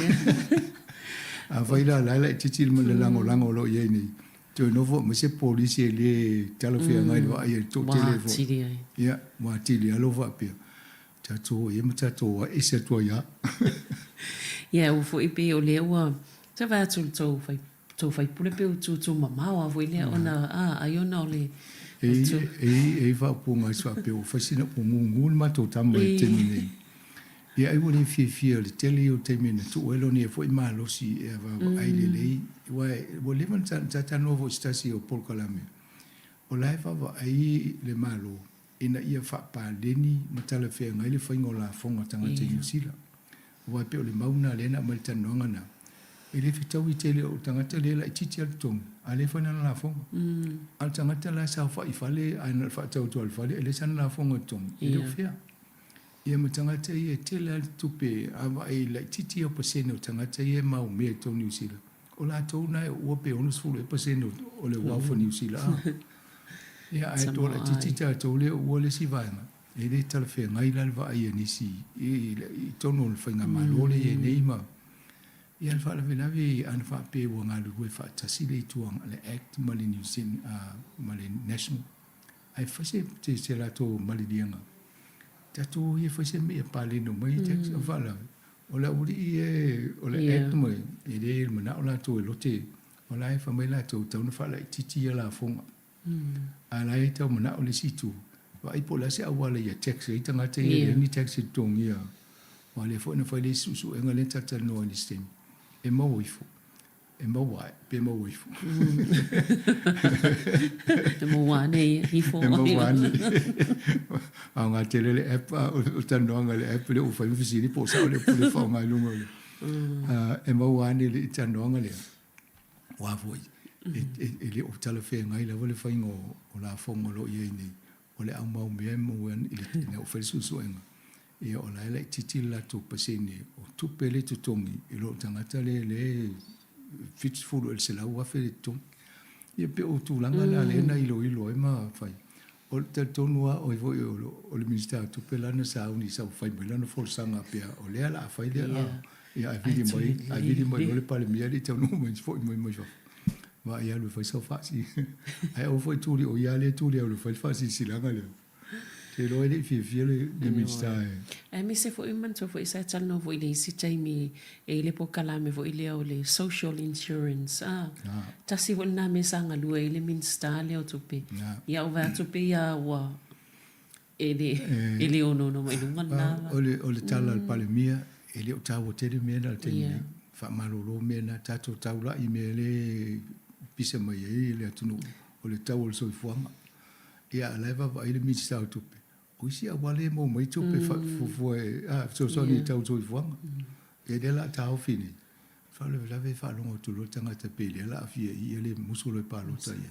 Afai la o la e laitiiti le lagolago o lo o i ai nei, Toe nofo aumai se polisi e le talafeagai i le vaai a le toatele foi. Ia, ua atili ai lou faapea, tatou o i ai ma tatou ese atu ai lava. Ia, ua foi pei o lea ua, se vaai atu i le tou fai, tou faipule pei ua tutu mamao lava foi lea ona, a, ai ona o le E i ai faaupuga a isi faapea ua fai sina, ua gugu le matou tama i le taimi nei. Ia ai ua le fiafia i le tele ia o taimi na tuu ai lona ia foi malosi e vaavaai lelei, aua ua leva ona talatalanoa foi i se tasi o polokalame, o la e vaavaai le Malo ina ia faapaleni ma talafeagai le faiga o lafoga a tagata i Niu Sila. Aua e pei o le mau lena lea na aumai i le talanoaga lena, e le fetaui tele o le tagata lea e laitiiti lava le totogi, a o lea e fai lana lafoga. A o le tagata la e saofai i fale ae na o le faatau atu lava o le fale, e leai sana lafoga i totogi, e le o fair. Ia ma tagata ia e tele lava le tupe a vaai laitiiti ia o pasene o tagata ia e maumea i totonu o Niu Sila, o latou na e uua pe 60 ea pasene o le wealth o Niu Sila a. Ia ae toa laitiiti tatou lea e uua le isi vaega, e le talafeagai la le vaai a nisi i totonu o le faigamalo lea e i ai nei ma ia le faalavelave ana faapea ua galulue faatasi le itu le Act ma le New Zealand ma le National. Ae fai se se latou maliliega, tatou o ia e fai se mea ia paleni uma ai tax. O le faalavelave, o le aualii ia o le Act ma e le manao latou e lote, o la e fai mai latou e tatau ona faalaitiiti ia lafoga. A o la e tau manao le isi itu, vaai po o le a se auala ia tax ai tagata ia e leai ni tax e totogia. Aua o lea foi na fai le isi suesuega lea na talatalanoa i le isi taimi, e maua ifo, e maua ae, pe maua ifo. E maua ane ifo. E maua ane. Aoga tele le app, o le talanoaga i le app lea ua fai ma fesili po o sao le upu lea e faaaoga i luga o le... E maua ane i le talanoaga lea, aua foi e le o talafeagai lava le faiga o lafoga o lo o i ai nei, o le aumau mea e maua ina ua fai le suesuega, ia o la e laitiiti le latou pasene o tupe lea e totogi i lo le tagata lea e 70 ea i le 100,000 le totogi. Ia pei o tulaga na lea na iloilo ai ma fai. O le talitonu lava o foi o le Minisita o Tupe lana sauni sa fai mai lana folasaga pea o lea o le a fai lea, ia ae vili mai, ae vili mai loa le Palemia e le i taunuu mai, foi mai mai fafo. Vaai alu e fai sau faasi. Ae aua foi tuli, o ia lea e tuli alu e fai le faasilasilaga lea. Ou te iloa e le i fiafia le Minisita e. Aemaise foi manatua foi sa talanoa foi i le isi taimi e i ai le polokalame foi lea o le social insurance a. Tasi foi lena mea sa galue ai le Minisita lea o Tupe. Ia ou vaai atu pei lava ua e le e le onoono mai luga lena. O le o le tala a le Palemia, e le o taua tele mea na i le taimi nei. Faamalolo mea na, tatou taulai i mea lea e pisa mai ai le atunuu, o le tau o le soifuaga. Ia, a o la e vaavaai le Minisita o Tupe, o isi auala ia e maua mai ai tupe e fuafua e fesoasoani i le tau o le soifuaga. Ia lea o le a taofi nei, faalavelave e faalogo atu loa le tagata pei lea o le a aafia i i, ia le musu loa e palota i ai.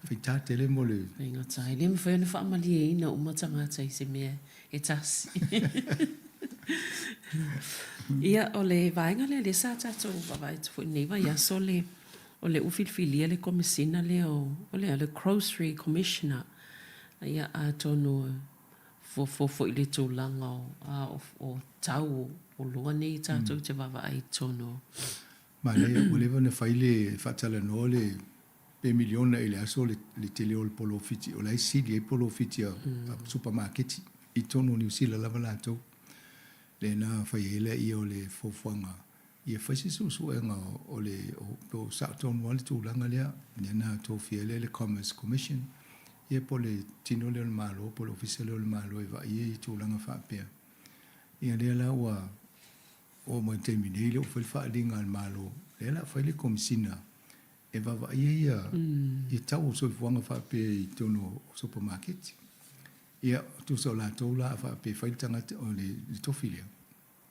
Faigata tele mo le... Faigata, e le mafai ona faamalieina uma tagata i se mea e tasi. Ia, o le vaega lea lea sa tatou vaavaai atu foi i lenei vaiaso le O lea ua filifilia le Komesina lea o, o le a, le Grocery Commissioner. Ia, atonu e fuafua foi i le tulaga o, a, o, o tau o oloa nei tatou te vaavaai i totonu o. Manaia, ua leva ona fai le faatalanoa le, pe miliona i le aso le, le tele o le polofiti, o la e sili ai polofiti a, a supamaketi i totonu o Niu Sila lava latou. Lea na fai ai lea o le fuafuaga Ia fai se suesuega o le po o sao tonu lava le tulaga lea, lea na tofia ai lea le Commerce Commission, ia po o le tino lea o le Malo po o le Ofisa lea o le Malo e vaaia i tulaga faapea. Ia lea la ua oo mai i le taimi nei lea ua fai le faaaliga a le Malo, lea o le a fai le Komesina e vaavaaia ia ia tau o soifuaga faapea i totonu o supamaketi. Ia tusa o latou la a faapea e fai le tagata o le tofi lea,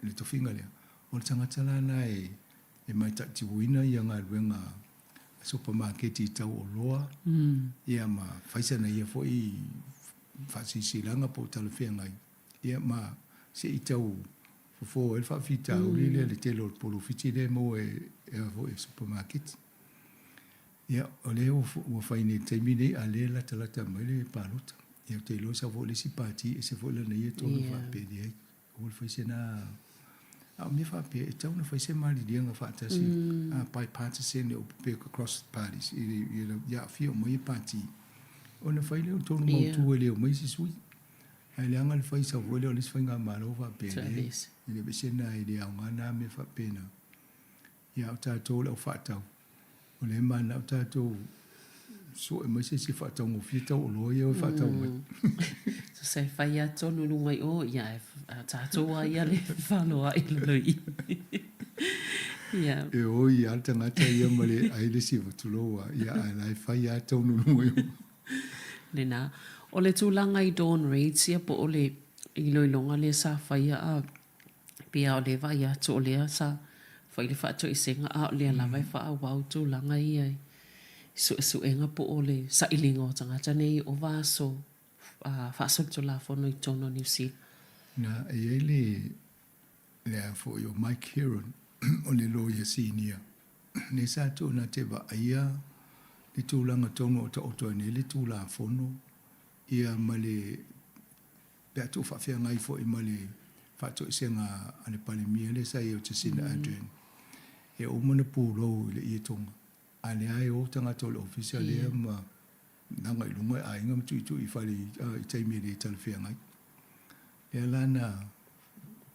i le tofiga lea, o le tagata la lena e mataituina ia galuega a supamaketi i tau oloa, ia ma fai sana ia foi faasilasilaga po o talafeagai, ia ma se i tau fofo ai le faafitauli lea i le tele o le polofiti lea e maua e e supamaketi. Ia, o lea ua fai nei i le taimi nei, a o lea e latalata mai le palota. Ia ou te iloa sau foi le isi pati ese foi lana ia tonu faapea ai. Aua le fai se na... A o mea faapea, e tatau ona fai se maliliega faatasi, a bipartisan le upu pe across the parties, ia aafia uma ia pati, ona fai lea o le tonu mautu e le omai isi sui. Ae leaga le fai sau foi lea o le isi faigamalo faapea, e le aveese lena e le aoga na mea faapena. Ia a o tatou o le au faatau, o lea e mananao tatou sue mai se isi e faataugofie tau oloa ia e faatau mai. Tusa e fai lava tonu i luga i o, ia ae o tatou lava ia le fefaloai i lalo i i. Ia. E oi lava le tagata ia ma le ai le isi tulou lava, ia ae la e fai lava tonu i luga i o. Lena. O le tulaga i Dawn Raids ia po o le iloiloga lea sa faia a Pei lava o lea e vaai atu o lea sa fai le faatoesega a o lea lava e faaauau tulaga ia i suesuega po o le sailiga o tagata nei i ova aso faasolitulafono i totonu o Niu Sila. Na, e i ai le, le a foi o Mike Heron, o le loia sinia, lea sa tuuina atu e vaaia le tulaga tonu o taoto ai nei le Tulafono ia ma le pe a tuufaafeagai foi ma le faatoesega a le Palemia lea sa i ai o Jacinda Ardern, e uma ona pulou i le ietoga, a o lea e o tagata o le ofisa lea ma laga i luga i aiga ma tuitui i fale i taimi e le talafeagai. Lea la na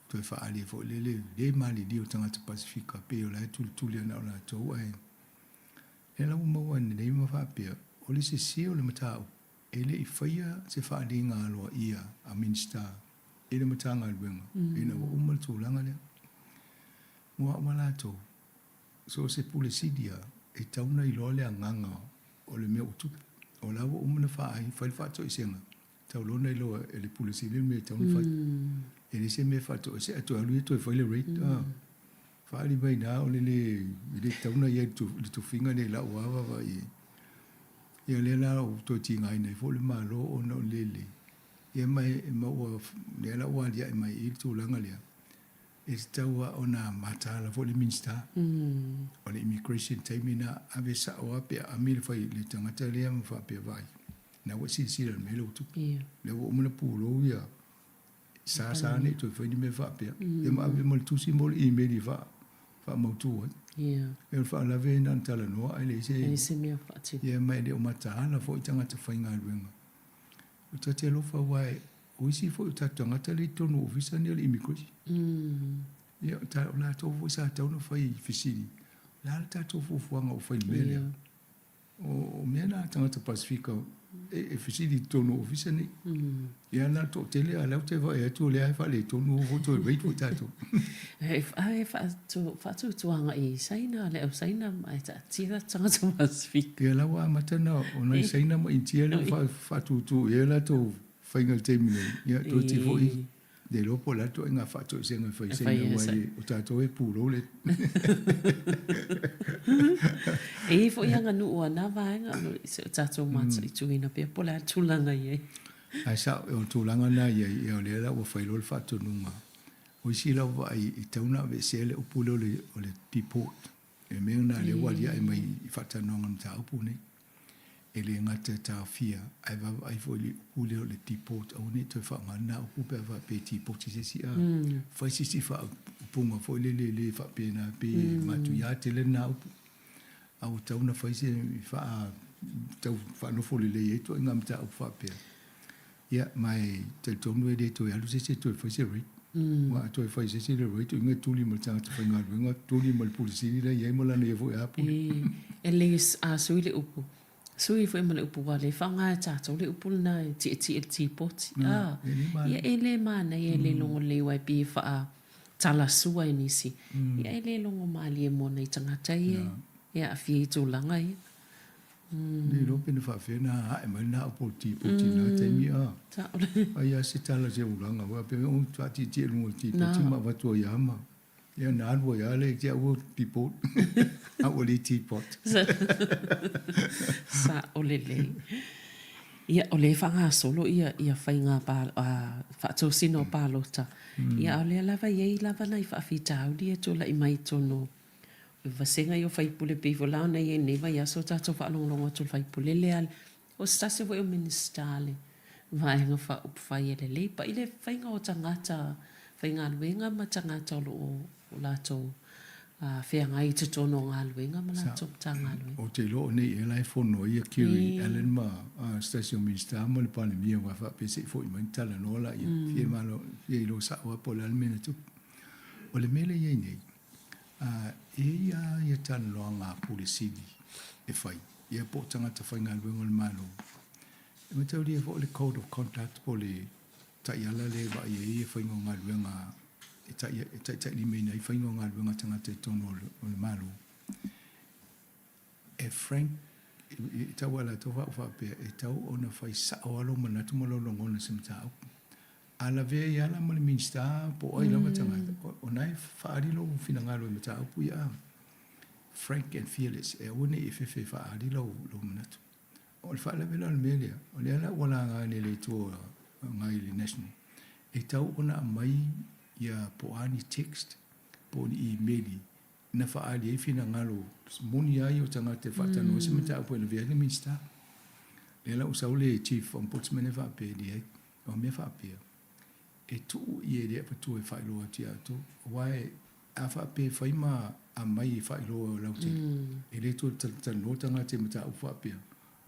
toe faaali ai foi le le malilie o tagata Pasefika, pei o la e tulituli ana o latou, ae lea la ua maua nei ma faapea, o le sese o le mataupu, E le i faia se faaaliga aloaia a Minisita i le Matagaluega ina ua uma le tulaga lea. Mo au ma latou, so o se Pule Sili lava, e tatau ona iloa le agaga o le mea ua tupu. O la ua uma ona faaai, fai le faatoesega, tatau loa ona iloa e le Pule Sili le mea e tatau ona fai. E leai se mea e faatoese ae toe alu ia toe fai le raid. Faaali mai i ina o le le, e le tatau ona i ai i le tofiga lea i lau lava vaavaai i ai. Ia lea la ua toe tigaina ai foi le Malo ona o le lelei. Ia ma e, ma ua, lea la ua aliae mai i i le tulaga lea, e tatau lava ona mataala foi le Minisita o le Immigration i le taimi lena, ave sao lava pe aami le fai le tagata lea ma faapea, vaai, na ua e silasila i le mea lea ua tupu. Lea ua uma ona pulou ia sa sa ne i toe fai ni mea faapea. Ia ma ave ma le tusi mo le email e faamautu ai. Ia o le faalavelave na ona talanoa ae leai se... Leai se mea faatino. Ia ma e le o mataala foi tagata faigaluega. Ou ta te alofa aua o isi foi o tatou tagata lea i totonu o ofisa nei o le immigration. Ia o latou foi sa tatau ona fai fesili, o le a le tatou fuafuaga ua fai i le mea lea? O mea na a tagata Pasefika e fesili i totonu o ofisa nei. Ia na o le toatele a o lea ou te vaai atu o lea e faaletonu ua toe rate foi tatou. E faatuatuaga i Saina, le au Saina ma e taatia tagata Pasefika. Ia la ua amata na o nai Saina ma Initia lea ua faatutu i ai latou faiga i le taimi nei. Ia toeitiiti foi Le iloa po o le a le ituaiga faatoesega e fai i Saina aua o tatou e pulou le E i ai foi aganuu a na vaega se i o tatou mataituina pea po o le a le tulaga e i ai. Ae sao, o le tulaga lena e i ai, ia o lea la ua fai loa le faatonuga. O isi lau vaai e tatau ona aveesea le upu lea o le deport. O le mea lena lea ua aliae mai i faatalanoaga o le mataupu lenei. E le gata e taofia, ae vaavaai foi i le upu lea o le deport, aua ne i toe faaaogaina lena upu pe a faapea e tipoti se isi, a fai se isi faaupuga foi lele e le faapena, pei e matuia tele lena upu. A ua tatau ona fai se faa, tau faanofo lelei ai ituaiga mataupu faapea. Ia, ma e talitonu e le toe alu se isi e toe fai se raid. Aua a toe fai e se isi le raid, o i ina e tuli ma le tagata faigaluega, tuli ma le Pule Sili la e i ai ma lana ia foi apuli. E lelei a sui le upu, sui foi ma le upu aua o lea e faaaoga e tatou le upu lena e tietie i le tipoti. A, ia e le manaia e le logo lelei aua e pei e faatalasua e nisi. Ia e le logo malie mo nai tagata ia e aafia i tulaga ia. Le iloa pe na faafefea ona ae mai lena upu o le tipoti i lena taimi a. Ai lava se tala i se ulaga foi faapea oi faatietie i luga o le tipoti ma avatu ai lava ma ia na alu ai lava le te au tipot a ua le teapot. Sao lelei. Ia o lea e faagasolo ia ia faiga faatosina o palota. Ia a o lea lava e i ai lava nai faafitauli e tulai mai i totonu O vasega ia o faipule pei foi la ona i ai i lenei vaiaso o tatou faalogologo atu i le faipule lea o se tasi foi o Minisita le Vaega Faaupufai e lelei pai le faiga o tagata faigaluega ma tagata o lo o latou feagai i totonu o galuega ma latou Matagaluega. Ou te iloa o nei ea la e fono ai ia Kiri Allan ma se tasi o Minisita ma le Palemia aua faapea se i foi mai ona talanoa laia. Fia malo, fia iloa sao lava po o le a le mea na tupu. O le mea lea e i ai nei, A e i ai lava ia talanoaga a Pule Sili e fai, ia po o tagata faigaluega o le Malo, e mataulia foi le Code of Conduct po o le taiala lea e vaai ai ia faiga o galuega e taitailimaina ai faiga o galuega a tagata i totonu o le Malo. E frank, e tau a latou faapea, e tau ona fai sao lava lou manatu ma lou lagona i se mataupu. A lavea ai lava la ma le Minisita po o ai lava tagata, o na e faaali lou finagalo i mataupu ia. Frank and fearless, e aua ne i e fefe e faaali lou manatu. O le faalavelave la o le mea lea, o lea la ua laga nei e le Itu Agai i le National, e tatau ona aumai ia po o a ni text po o ni imeli na faaali ai finagalo moni lava ia o tagata e faatalanoa se mataupu e lavea ai le Minisita. Lea la ua sau le Chief Ombudsman e faapea, e leai. O mea faapea, e tuu ia i le avatua e faailoa atu ia outou. Aua a faapea e fai ma aumai e faailoa lautele, e le toe talatalanoa tagata i mataupu faapea.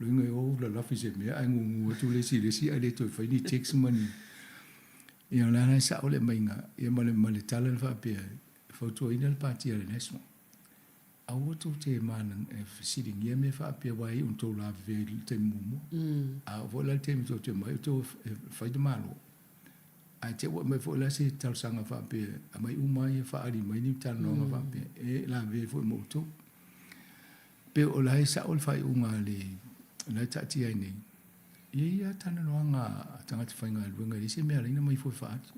O lona uiga e o lalafi i se mea ae gugu atu le isi i le isi ae le toe fai ni text ma ni. Ia o la e sao le aumaiga ia ma le tala na faapea, e fautuaina le Pati a le National. Aua tou te fesiligia mea faapea aua e iu ina tou lavevea i le taimi muamua. A oo foi la i le taimi tou te omai outou e fai le Malo. Ae te ua aumai foi la se talosaga faapea, aumai uma ia faaali mai ni talanoaga faapea, e lavea foi ma outou. Pe o la e sao le faaiuga a le la e taatia ai nei, e i ai lava talanoaga a tagata faigaluega, e leai se mea e ala ai ona aumai fua e faaali.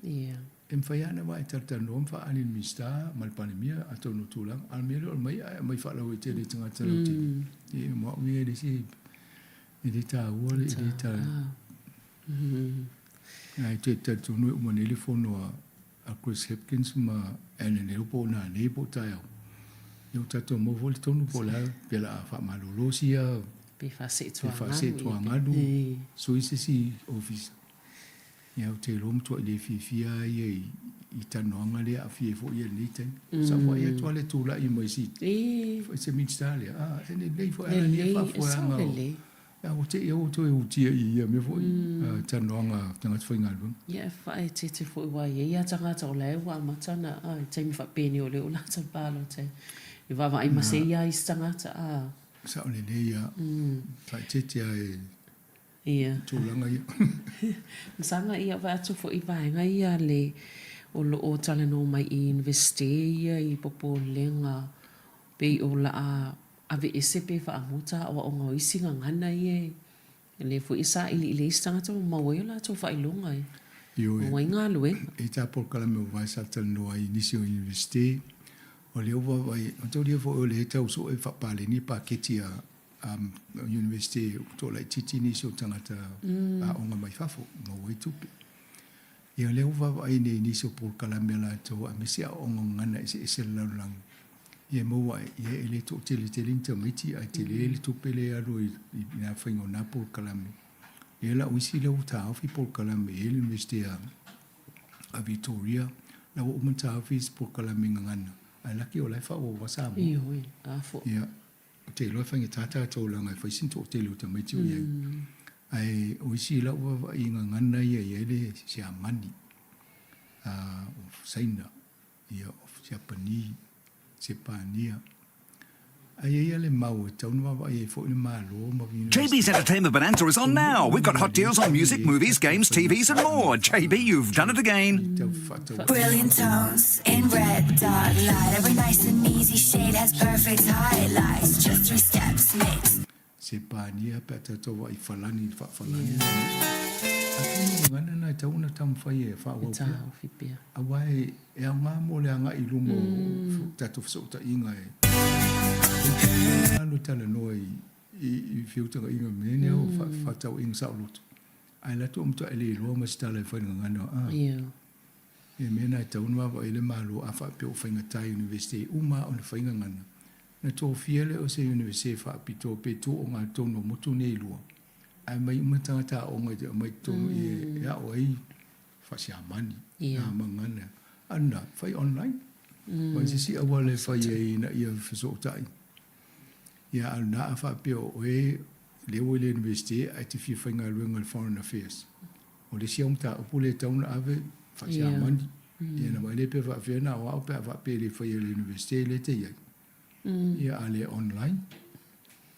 E mafai lava ona vaai talatalanoa ma faaali i le Minisita ma le Palemia atonu o tulaga, a o le mea lea o le aumai ae aumai faalauaitele i tagata lautele, ia mo au ia e leai se, e le taua, e le ta. Ae toe talitonu e uma nei le fono a Chris Hipkins ma Ananel po o nanei po o taeao. Ia ua tatou maua foi le tonu po o le a pe o le a faamalolo sia Pe faaseetuagalu, sui se isi ofisa. Ia ou te iloa ua matuai le fiafia lava ia i talanoaga lea e aafia ai foi ia i lenei taimi. Sa ou vaai atu lava i le tulai mai si se Minisita lea, a, e lelei foi lava ia faafoeaga o A ua te i ua toe utia i ia mea foi talanoaga a tagata faigaluega. Ia e faaeteete foi aua e i ai lava tagata o la e ua amata ona i taimi faapenei o lea ua latou palota e vaavaai masei lava isi tagata a. Sao lelei lava. Faaeteete lava i tulaga ia. Masaga ia vaai atu foi i vaega ia le o lo o talanoa mai i Iunivesite ia i popolega pei o laa aveese pe faamuta aoaoga o isi gagana ia e lea foi e sailiili ai isi tagata ma maua ai o latou faailoga e maua ai galuega. E ta polokalame ua vae sa talanoa ai i nisi o Iunivesite, o lea ua vaavaai, mataulia foi o lea e tau sue faapaleni paketi a Iunivesite ua toalaitiiti nisi o tagata aoga mai fafo e maua ai tupe. Ia o lea ua vaavaai nei i nisi o polokalame a latou aemaise aoaoga gagana eseese a le lalolagi, ia e maua ai, ia e le toatele tele ni tamaiti ae tele le tupe lea e alu ai i le faiga o na polokalame. Ia la o isi lea ua taofi polokalame e i ai le Iunivesite a Victoria, la ua uma ona taofi isi polokalame gagana, ae laki o la e faaauau lava Samoa. Ioe, a foi. Ia, Ou te iloa e faigata tatou leaga e fai sina toatele o tamaiti o i ai. Ae o isi i lau vaavaai i gagana ia e i ai le Siamani, o Saina, ia, o Siapani, Sepania. Ae i ai lava le mau e tatau ona vaavaai ai foi le Malo ma JB's Entertainment Bonanza is on now! We've got hot deals on music, movies, games, TVs and more! JB, you've done it again! Brilliant tones in red dot light Every nice and easy shade has perfect highlights Just three steps mix. Sepania pe a tatou vaai falani i le faafalani Atonu o gagana na e tatau ona taumafai e faaauau pea aua e aoga mo le agai i luma o tatou fesootaiga e alu e talanoa i feutagaiga mea nei o fefaatauaiga saoloto ae latou matua e le iloa ma se tala e fai i le gagana a E mea na e tatau ona vaavaai le Malo a faapea ua faigata i Iunivesite uma lava ona fai gagana. Na tofia lea o se Iunivesite faapitoa pe tuogatonu o motu nei e lua, ae aumai uma tagata aoga e aumai i totonu i e ao ai faa-Siamani, a ma gagana. A lena, fai online. Ma se isi auala e fai ai ina ia fesootai. Ia, a o lena a faapea o oe lea ua i le Iunivesite ae e te fia faigaluega i le Foreign Affairs, O le isi au mataupu lea e tatau ona ave faa-Siamani, ia ona vaai lea pe faapefea ona aoao pe a faapea e le faia e le Iunivesite lea e te i ai. Ia a le online,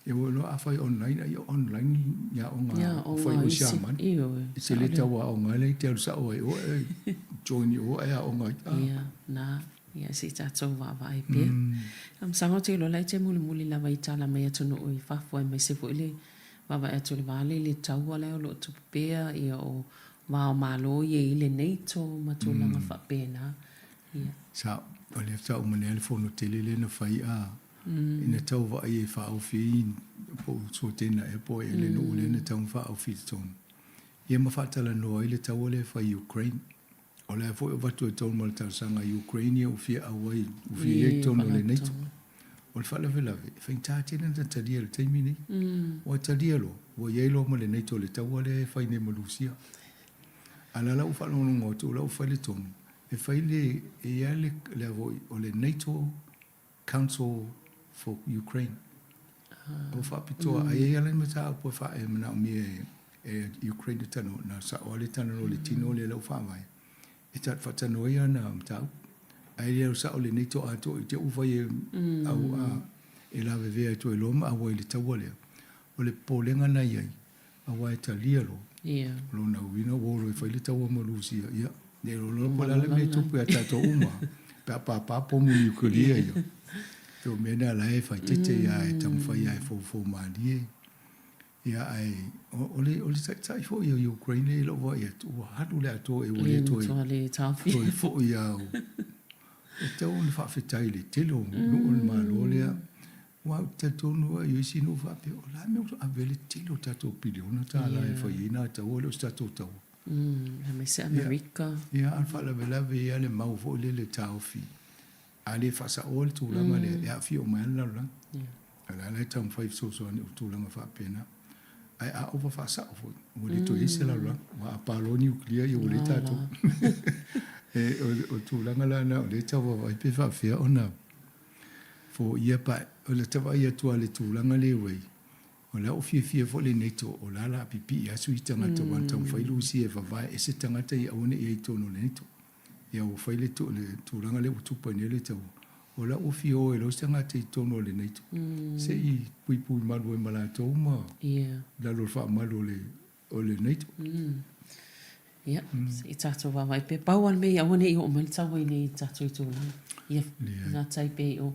ia ua iloa a fai online ai o online ni aoga o fai o Siamani. E te le tau aoga ai la e te alu sao ai oe e join i o ae aoga ai. Ia, na, ia se i tatou vaavaai pea. Masalo ou te iloa la e te mulimuli lava i tala mai atunuu i fafo aemaise foi le Vaavaai atu i le vale i le taua lea o lo o tupu pea, ia o va o Malo ia i le NATO ma tulaga faapena. Ia. Sa, o lea faatoa uma nei le fono tele lea na fai a, ina tau vaai e faaofi ai po o Suatena ea po o ai ea le nuu lea na tatau ona faaofi i totonu. Ia ma faatalanoa ai le taua lea e fai i Ukraine. O lea foi e avatu ai totonu ma le talosaga a Ukraine ia ua fia auai, ua fia i ai i totonu o le NATO. O le faalavelave, e faigata tele ona talia i le taimi lenei. Ua talia loa, ua i ai loa ma le NATO i le taua lea e fai nei ma Rusia. A o la ua faalogologo atu, o la ua fai le tonu, e fai le, e i ai le, le foi, o le NATO Council for Ukraine. O faapitoa, ai ai lava le mataupu e faa, e manaomia e, e Ukraine le talanoa, na sao lava le talanoa i le tino lea o lau faavae. E ta faatanoa ai ana mataupu. Ae le au sao le NATO atoa i te ua fai e au a e lavevea atu ai loa ma auai i le taua lea. O le popolega na i ai, aua e talia loa. Lona uiga ua o loa e fai le taua ma Rusia, ia. Le iloa po o le a le mea e tupu ia tatou uma pe a pāpā pomu niukilia ia. Pei o mea na la e faaeteete ia e taumafai lava e foufou malie. Ia ae o le o le taitai foi o Ukraine i lou vaai atu ua alu le atoa ua le toe toe foi lava e tatau ona faafetai i le tele o nuu o le Malo lea. Aua ou te talitonu lava i isi nuu faapea, o le a le mea ua ave ai le tele o tatou piliona tala e fai ai nā taua e le o se tatou taua. Aemaise Amerika. Ia, a o le faalavelave ia le mau foi lele taofi, a le faasaoa le tulaga lea, e aafia uma ai lava le lalolagi. O la la e taumafai e fesoasoani i tulaga faapena. Ae a ova faasao foi, ua le toe i ai se lalolagi. Aua a pa loa niukilia, ia ua leai tatou. O le tulaga la lena o lea e tau vaavaai pe faapefea ona foia pa, o le ta vaai atu lava i le tulaga lea ua i ai, o la ua fiafia foi le NATO o la o le a pipii atu i tagata aua na taumafai Rusia e vavae ese tagata ia aua ne i i ai i totonu o le NATO. Ia ua fai le tulaga lea ua tupu ai nei le taua, o la ua fia o e loa se tagata i totonu o le NATO se i puipui malu ai ma latou ma lalo o le faamalu o le NATO. Ia, se i tatou vaavaai pea. Pau lava le mea ia aua ne i oo mai le taua i inei i le tatou itulagi. Ia gata ai pea i o.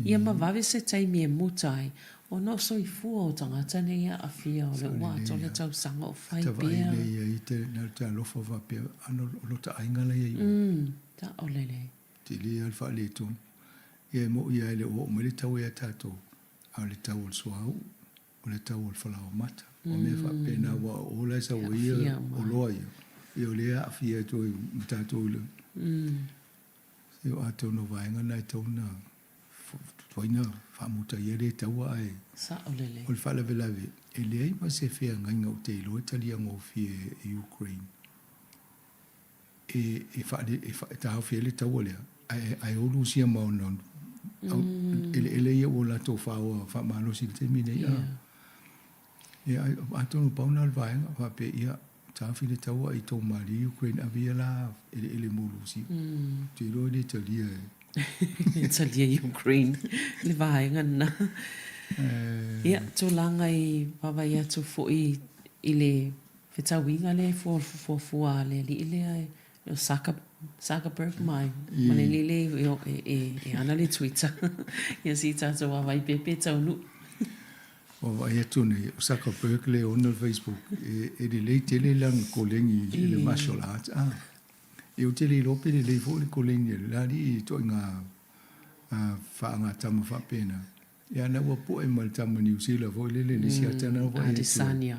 Ia ma vave se taimi e muta ai, ona o soifua o tagata nei e aafia, o lea ua atoa le tausaga o fai pea. Ta vaai nei i ai te na te alofa faapea, ano o lota aiga la i ai o. Taʻolele. Tele lava le faaletonu. Ia e moʻi lava e le o oo mai le taua ia tatou, a o le tau o le suauu. o le tau o le falaoamata, o mea faapena aua o o la e sau ai ia oloa ia, ia o lea e aafia atu ai ma tatou i le se o atonu o vaega na e tatau ona tuai na faamuta ai lea taua ae Sao lelei. O le faalavelave e leai ma se feagaiga ou te iloa e taliagofie e Ukraine e e faale e taofi ai le taua lea, ae ae o Rusia ma ona eleele ia ua latou faoa faamalosi i le taimi nei. A ia atonu pau na o le vaega faapea ia taofi le taua i tou malie Ukraine ave ia la eleele mo Rusia. Ou te iloa e le talia e E talia e Ukraine le vaega lena. Ia, tulaga i vaavaai atu foi i le Fetauiga lea e fuafua a le alii lea o Zuckerberg mai ma le alii lea e ana le Twitter. Ia se i tatou vaavaai pea pe taunuu. Ua vaai atu nei, o Zuckerberg lea e ona le Facebook, e lelei tele lana koleni i le martial arts. Ah, e ou te le iloa pe lelei foi le koleni a le la alii i ituaiga faagatama faapena. Ia na ua poe ma le tama Niu Sila foi lele le isi atana foi Adesanya.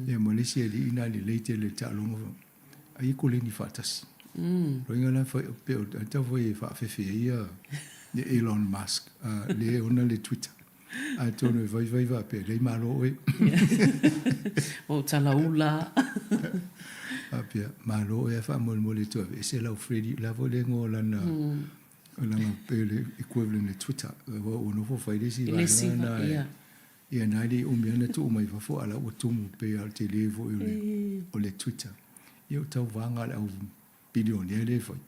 Ia ma le isi alii na lelei tele le taaloga foi. Ai e koleni faatasi. Loiga la fai pe o tau foi e faafefe ai ia le Elon Musk le e ona le Twitter. Atonu e vaivai faapea lei malo oe. Ua ou talaula. Faapea malo oe ae faamolemole e toe aveese lau Freddie la foi le igoa o lana O lana pei o le equivalent i le Twitter, ua ua nofo fai le isi vaega lena e, ia na e le i umi lava ona tuu mai fafo a o la ua tumu pei lava o le tele foi o le, o le Twitter. Ia o tauvaga a le au bilionea lea e fai.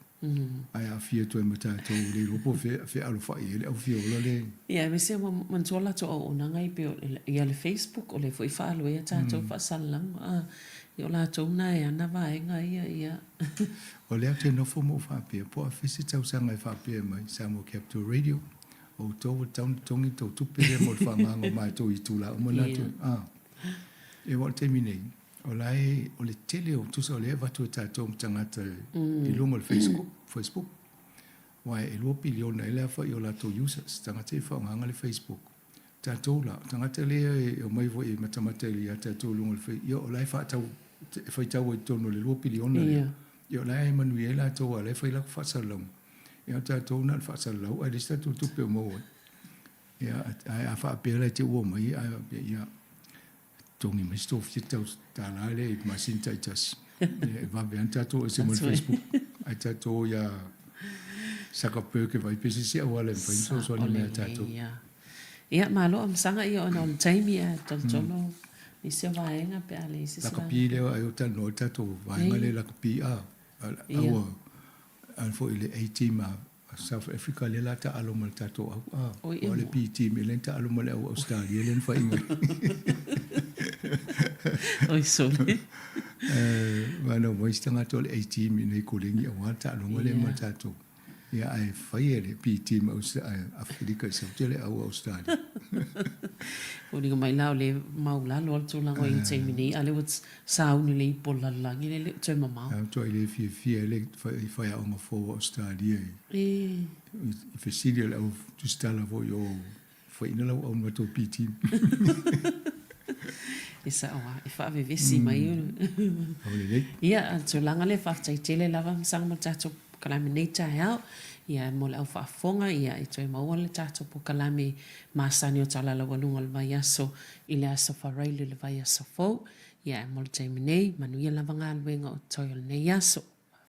Ae aafia atu ai ma tatou ua le iloa po o fea, fealofai ai le au fia ola lea. Ia, aemaise ua manatua latou auaunaga e pei o ia le Facebook, o lea foi e faaalu ai a tatou faasalalauga. Ia o latou na e ana vaega ia, ia. O lea ou te nofo ma ou faapea, po o afea se tausaga e faapea mai, Samoa Capital Radio, o outou ua tatau ona totogi le tou tupe lea mo le faagaga o matou i itula uma na atu. Ah. E aua o le taimi nei, o la e, o le tele o, tusa o lea e avatu e tatou ma tagata i luga o le Facebook, Facebook. Aua e 2 piliona ai le aofai o latou users, tagata ia e faaaogaina le Facebook. Tatou la, o tagata lea e omai foi e matamata ia tatou i luga o le fai, ia o la e faatau, e faitau ai i totonu o le 2 piliona lea. Ia o la e manuia ai latou aua o la e fai latou faasalalauga. Ia o tatou na o le faasalalau ae leai se tatou tupe o maua ai. Ia, ae a faapea la e te ua mai, ae faapea, ia, Totogi mai se $70 lea i le masina taitasi. E vave lava ona tatou ese mai le Facebook. Ae tatou o ia Zuckerberg e vaai pe se isi auala e mafai ona fesoasoani mai ia tatou. Ia, malo Amasaga ia ona o le taimi ae talitonu nisi o vaega pe a leai se isi vaega. Lakapi lea ai o talanoa le tatou vaega lea lakapi a. Aua a foi le A-team a South Africa lea la taalo ma le tatou au a o le B team e le taalo ma le au Australia lea na faiga. Oi sole. Aua na omai isi tagata o le A team i inei kolegi aua le taaloga lea ma tatou. Ia ae fai e le B team a Afelika i Saute le au a Ausetalia. Foliga mai la o lea e maulalo lava le tulaga o i ai i le taimi nei, a o lea ua sauni le ipu o le lalolagi lea e le o toe mamao. Ae matuai le fiafia ai le faiaoga fou a Ausetalia i fesili a le au tusitala foi o Faiina lau au ma tou PT. E sao lava, e faavevesi mai. Aulelei. Ia, a o le tulaga lea, faafetai tele lava Masaga mo le tatou polokalame i lenei taeao. Ia, mo le au faafofoga, ia, e toe maua le tatou polokalame masani o Tala Laualuga o le vaiaso i le Aso Faraile o le vaiaso fou. Ia, ae mo le taimi nei, manuia lava galuega o totoe o lenei aso.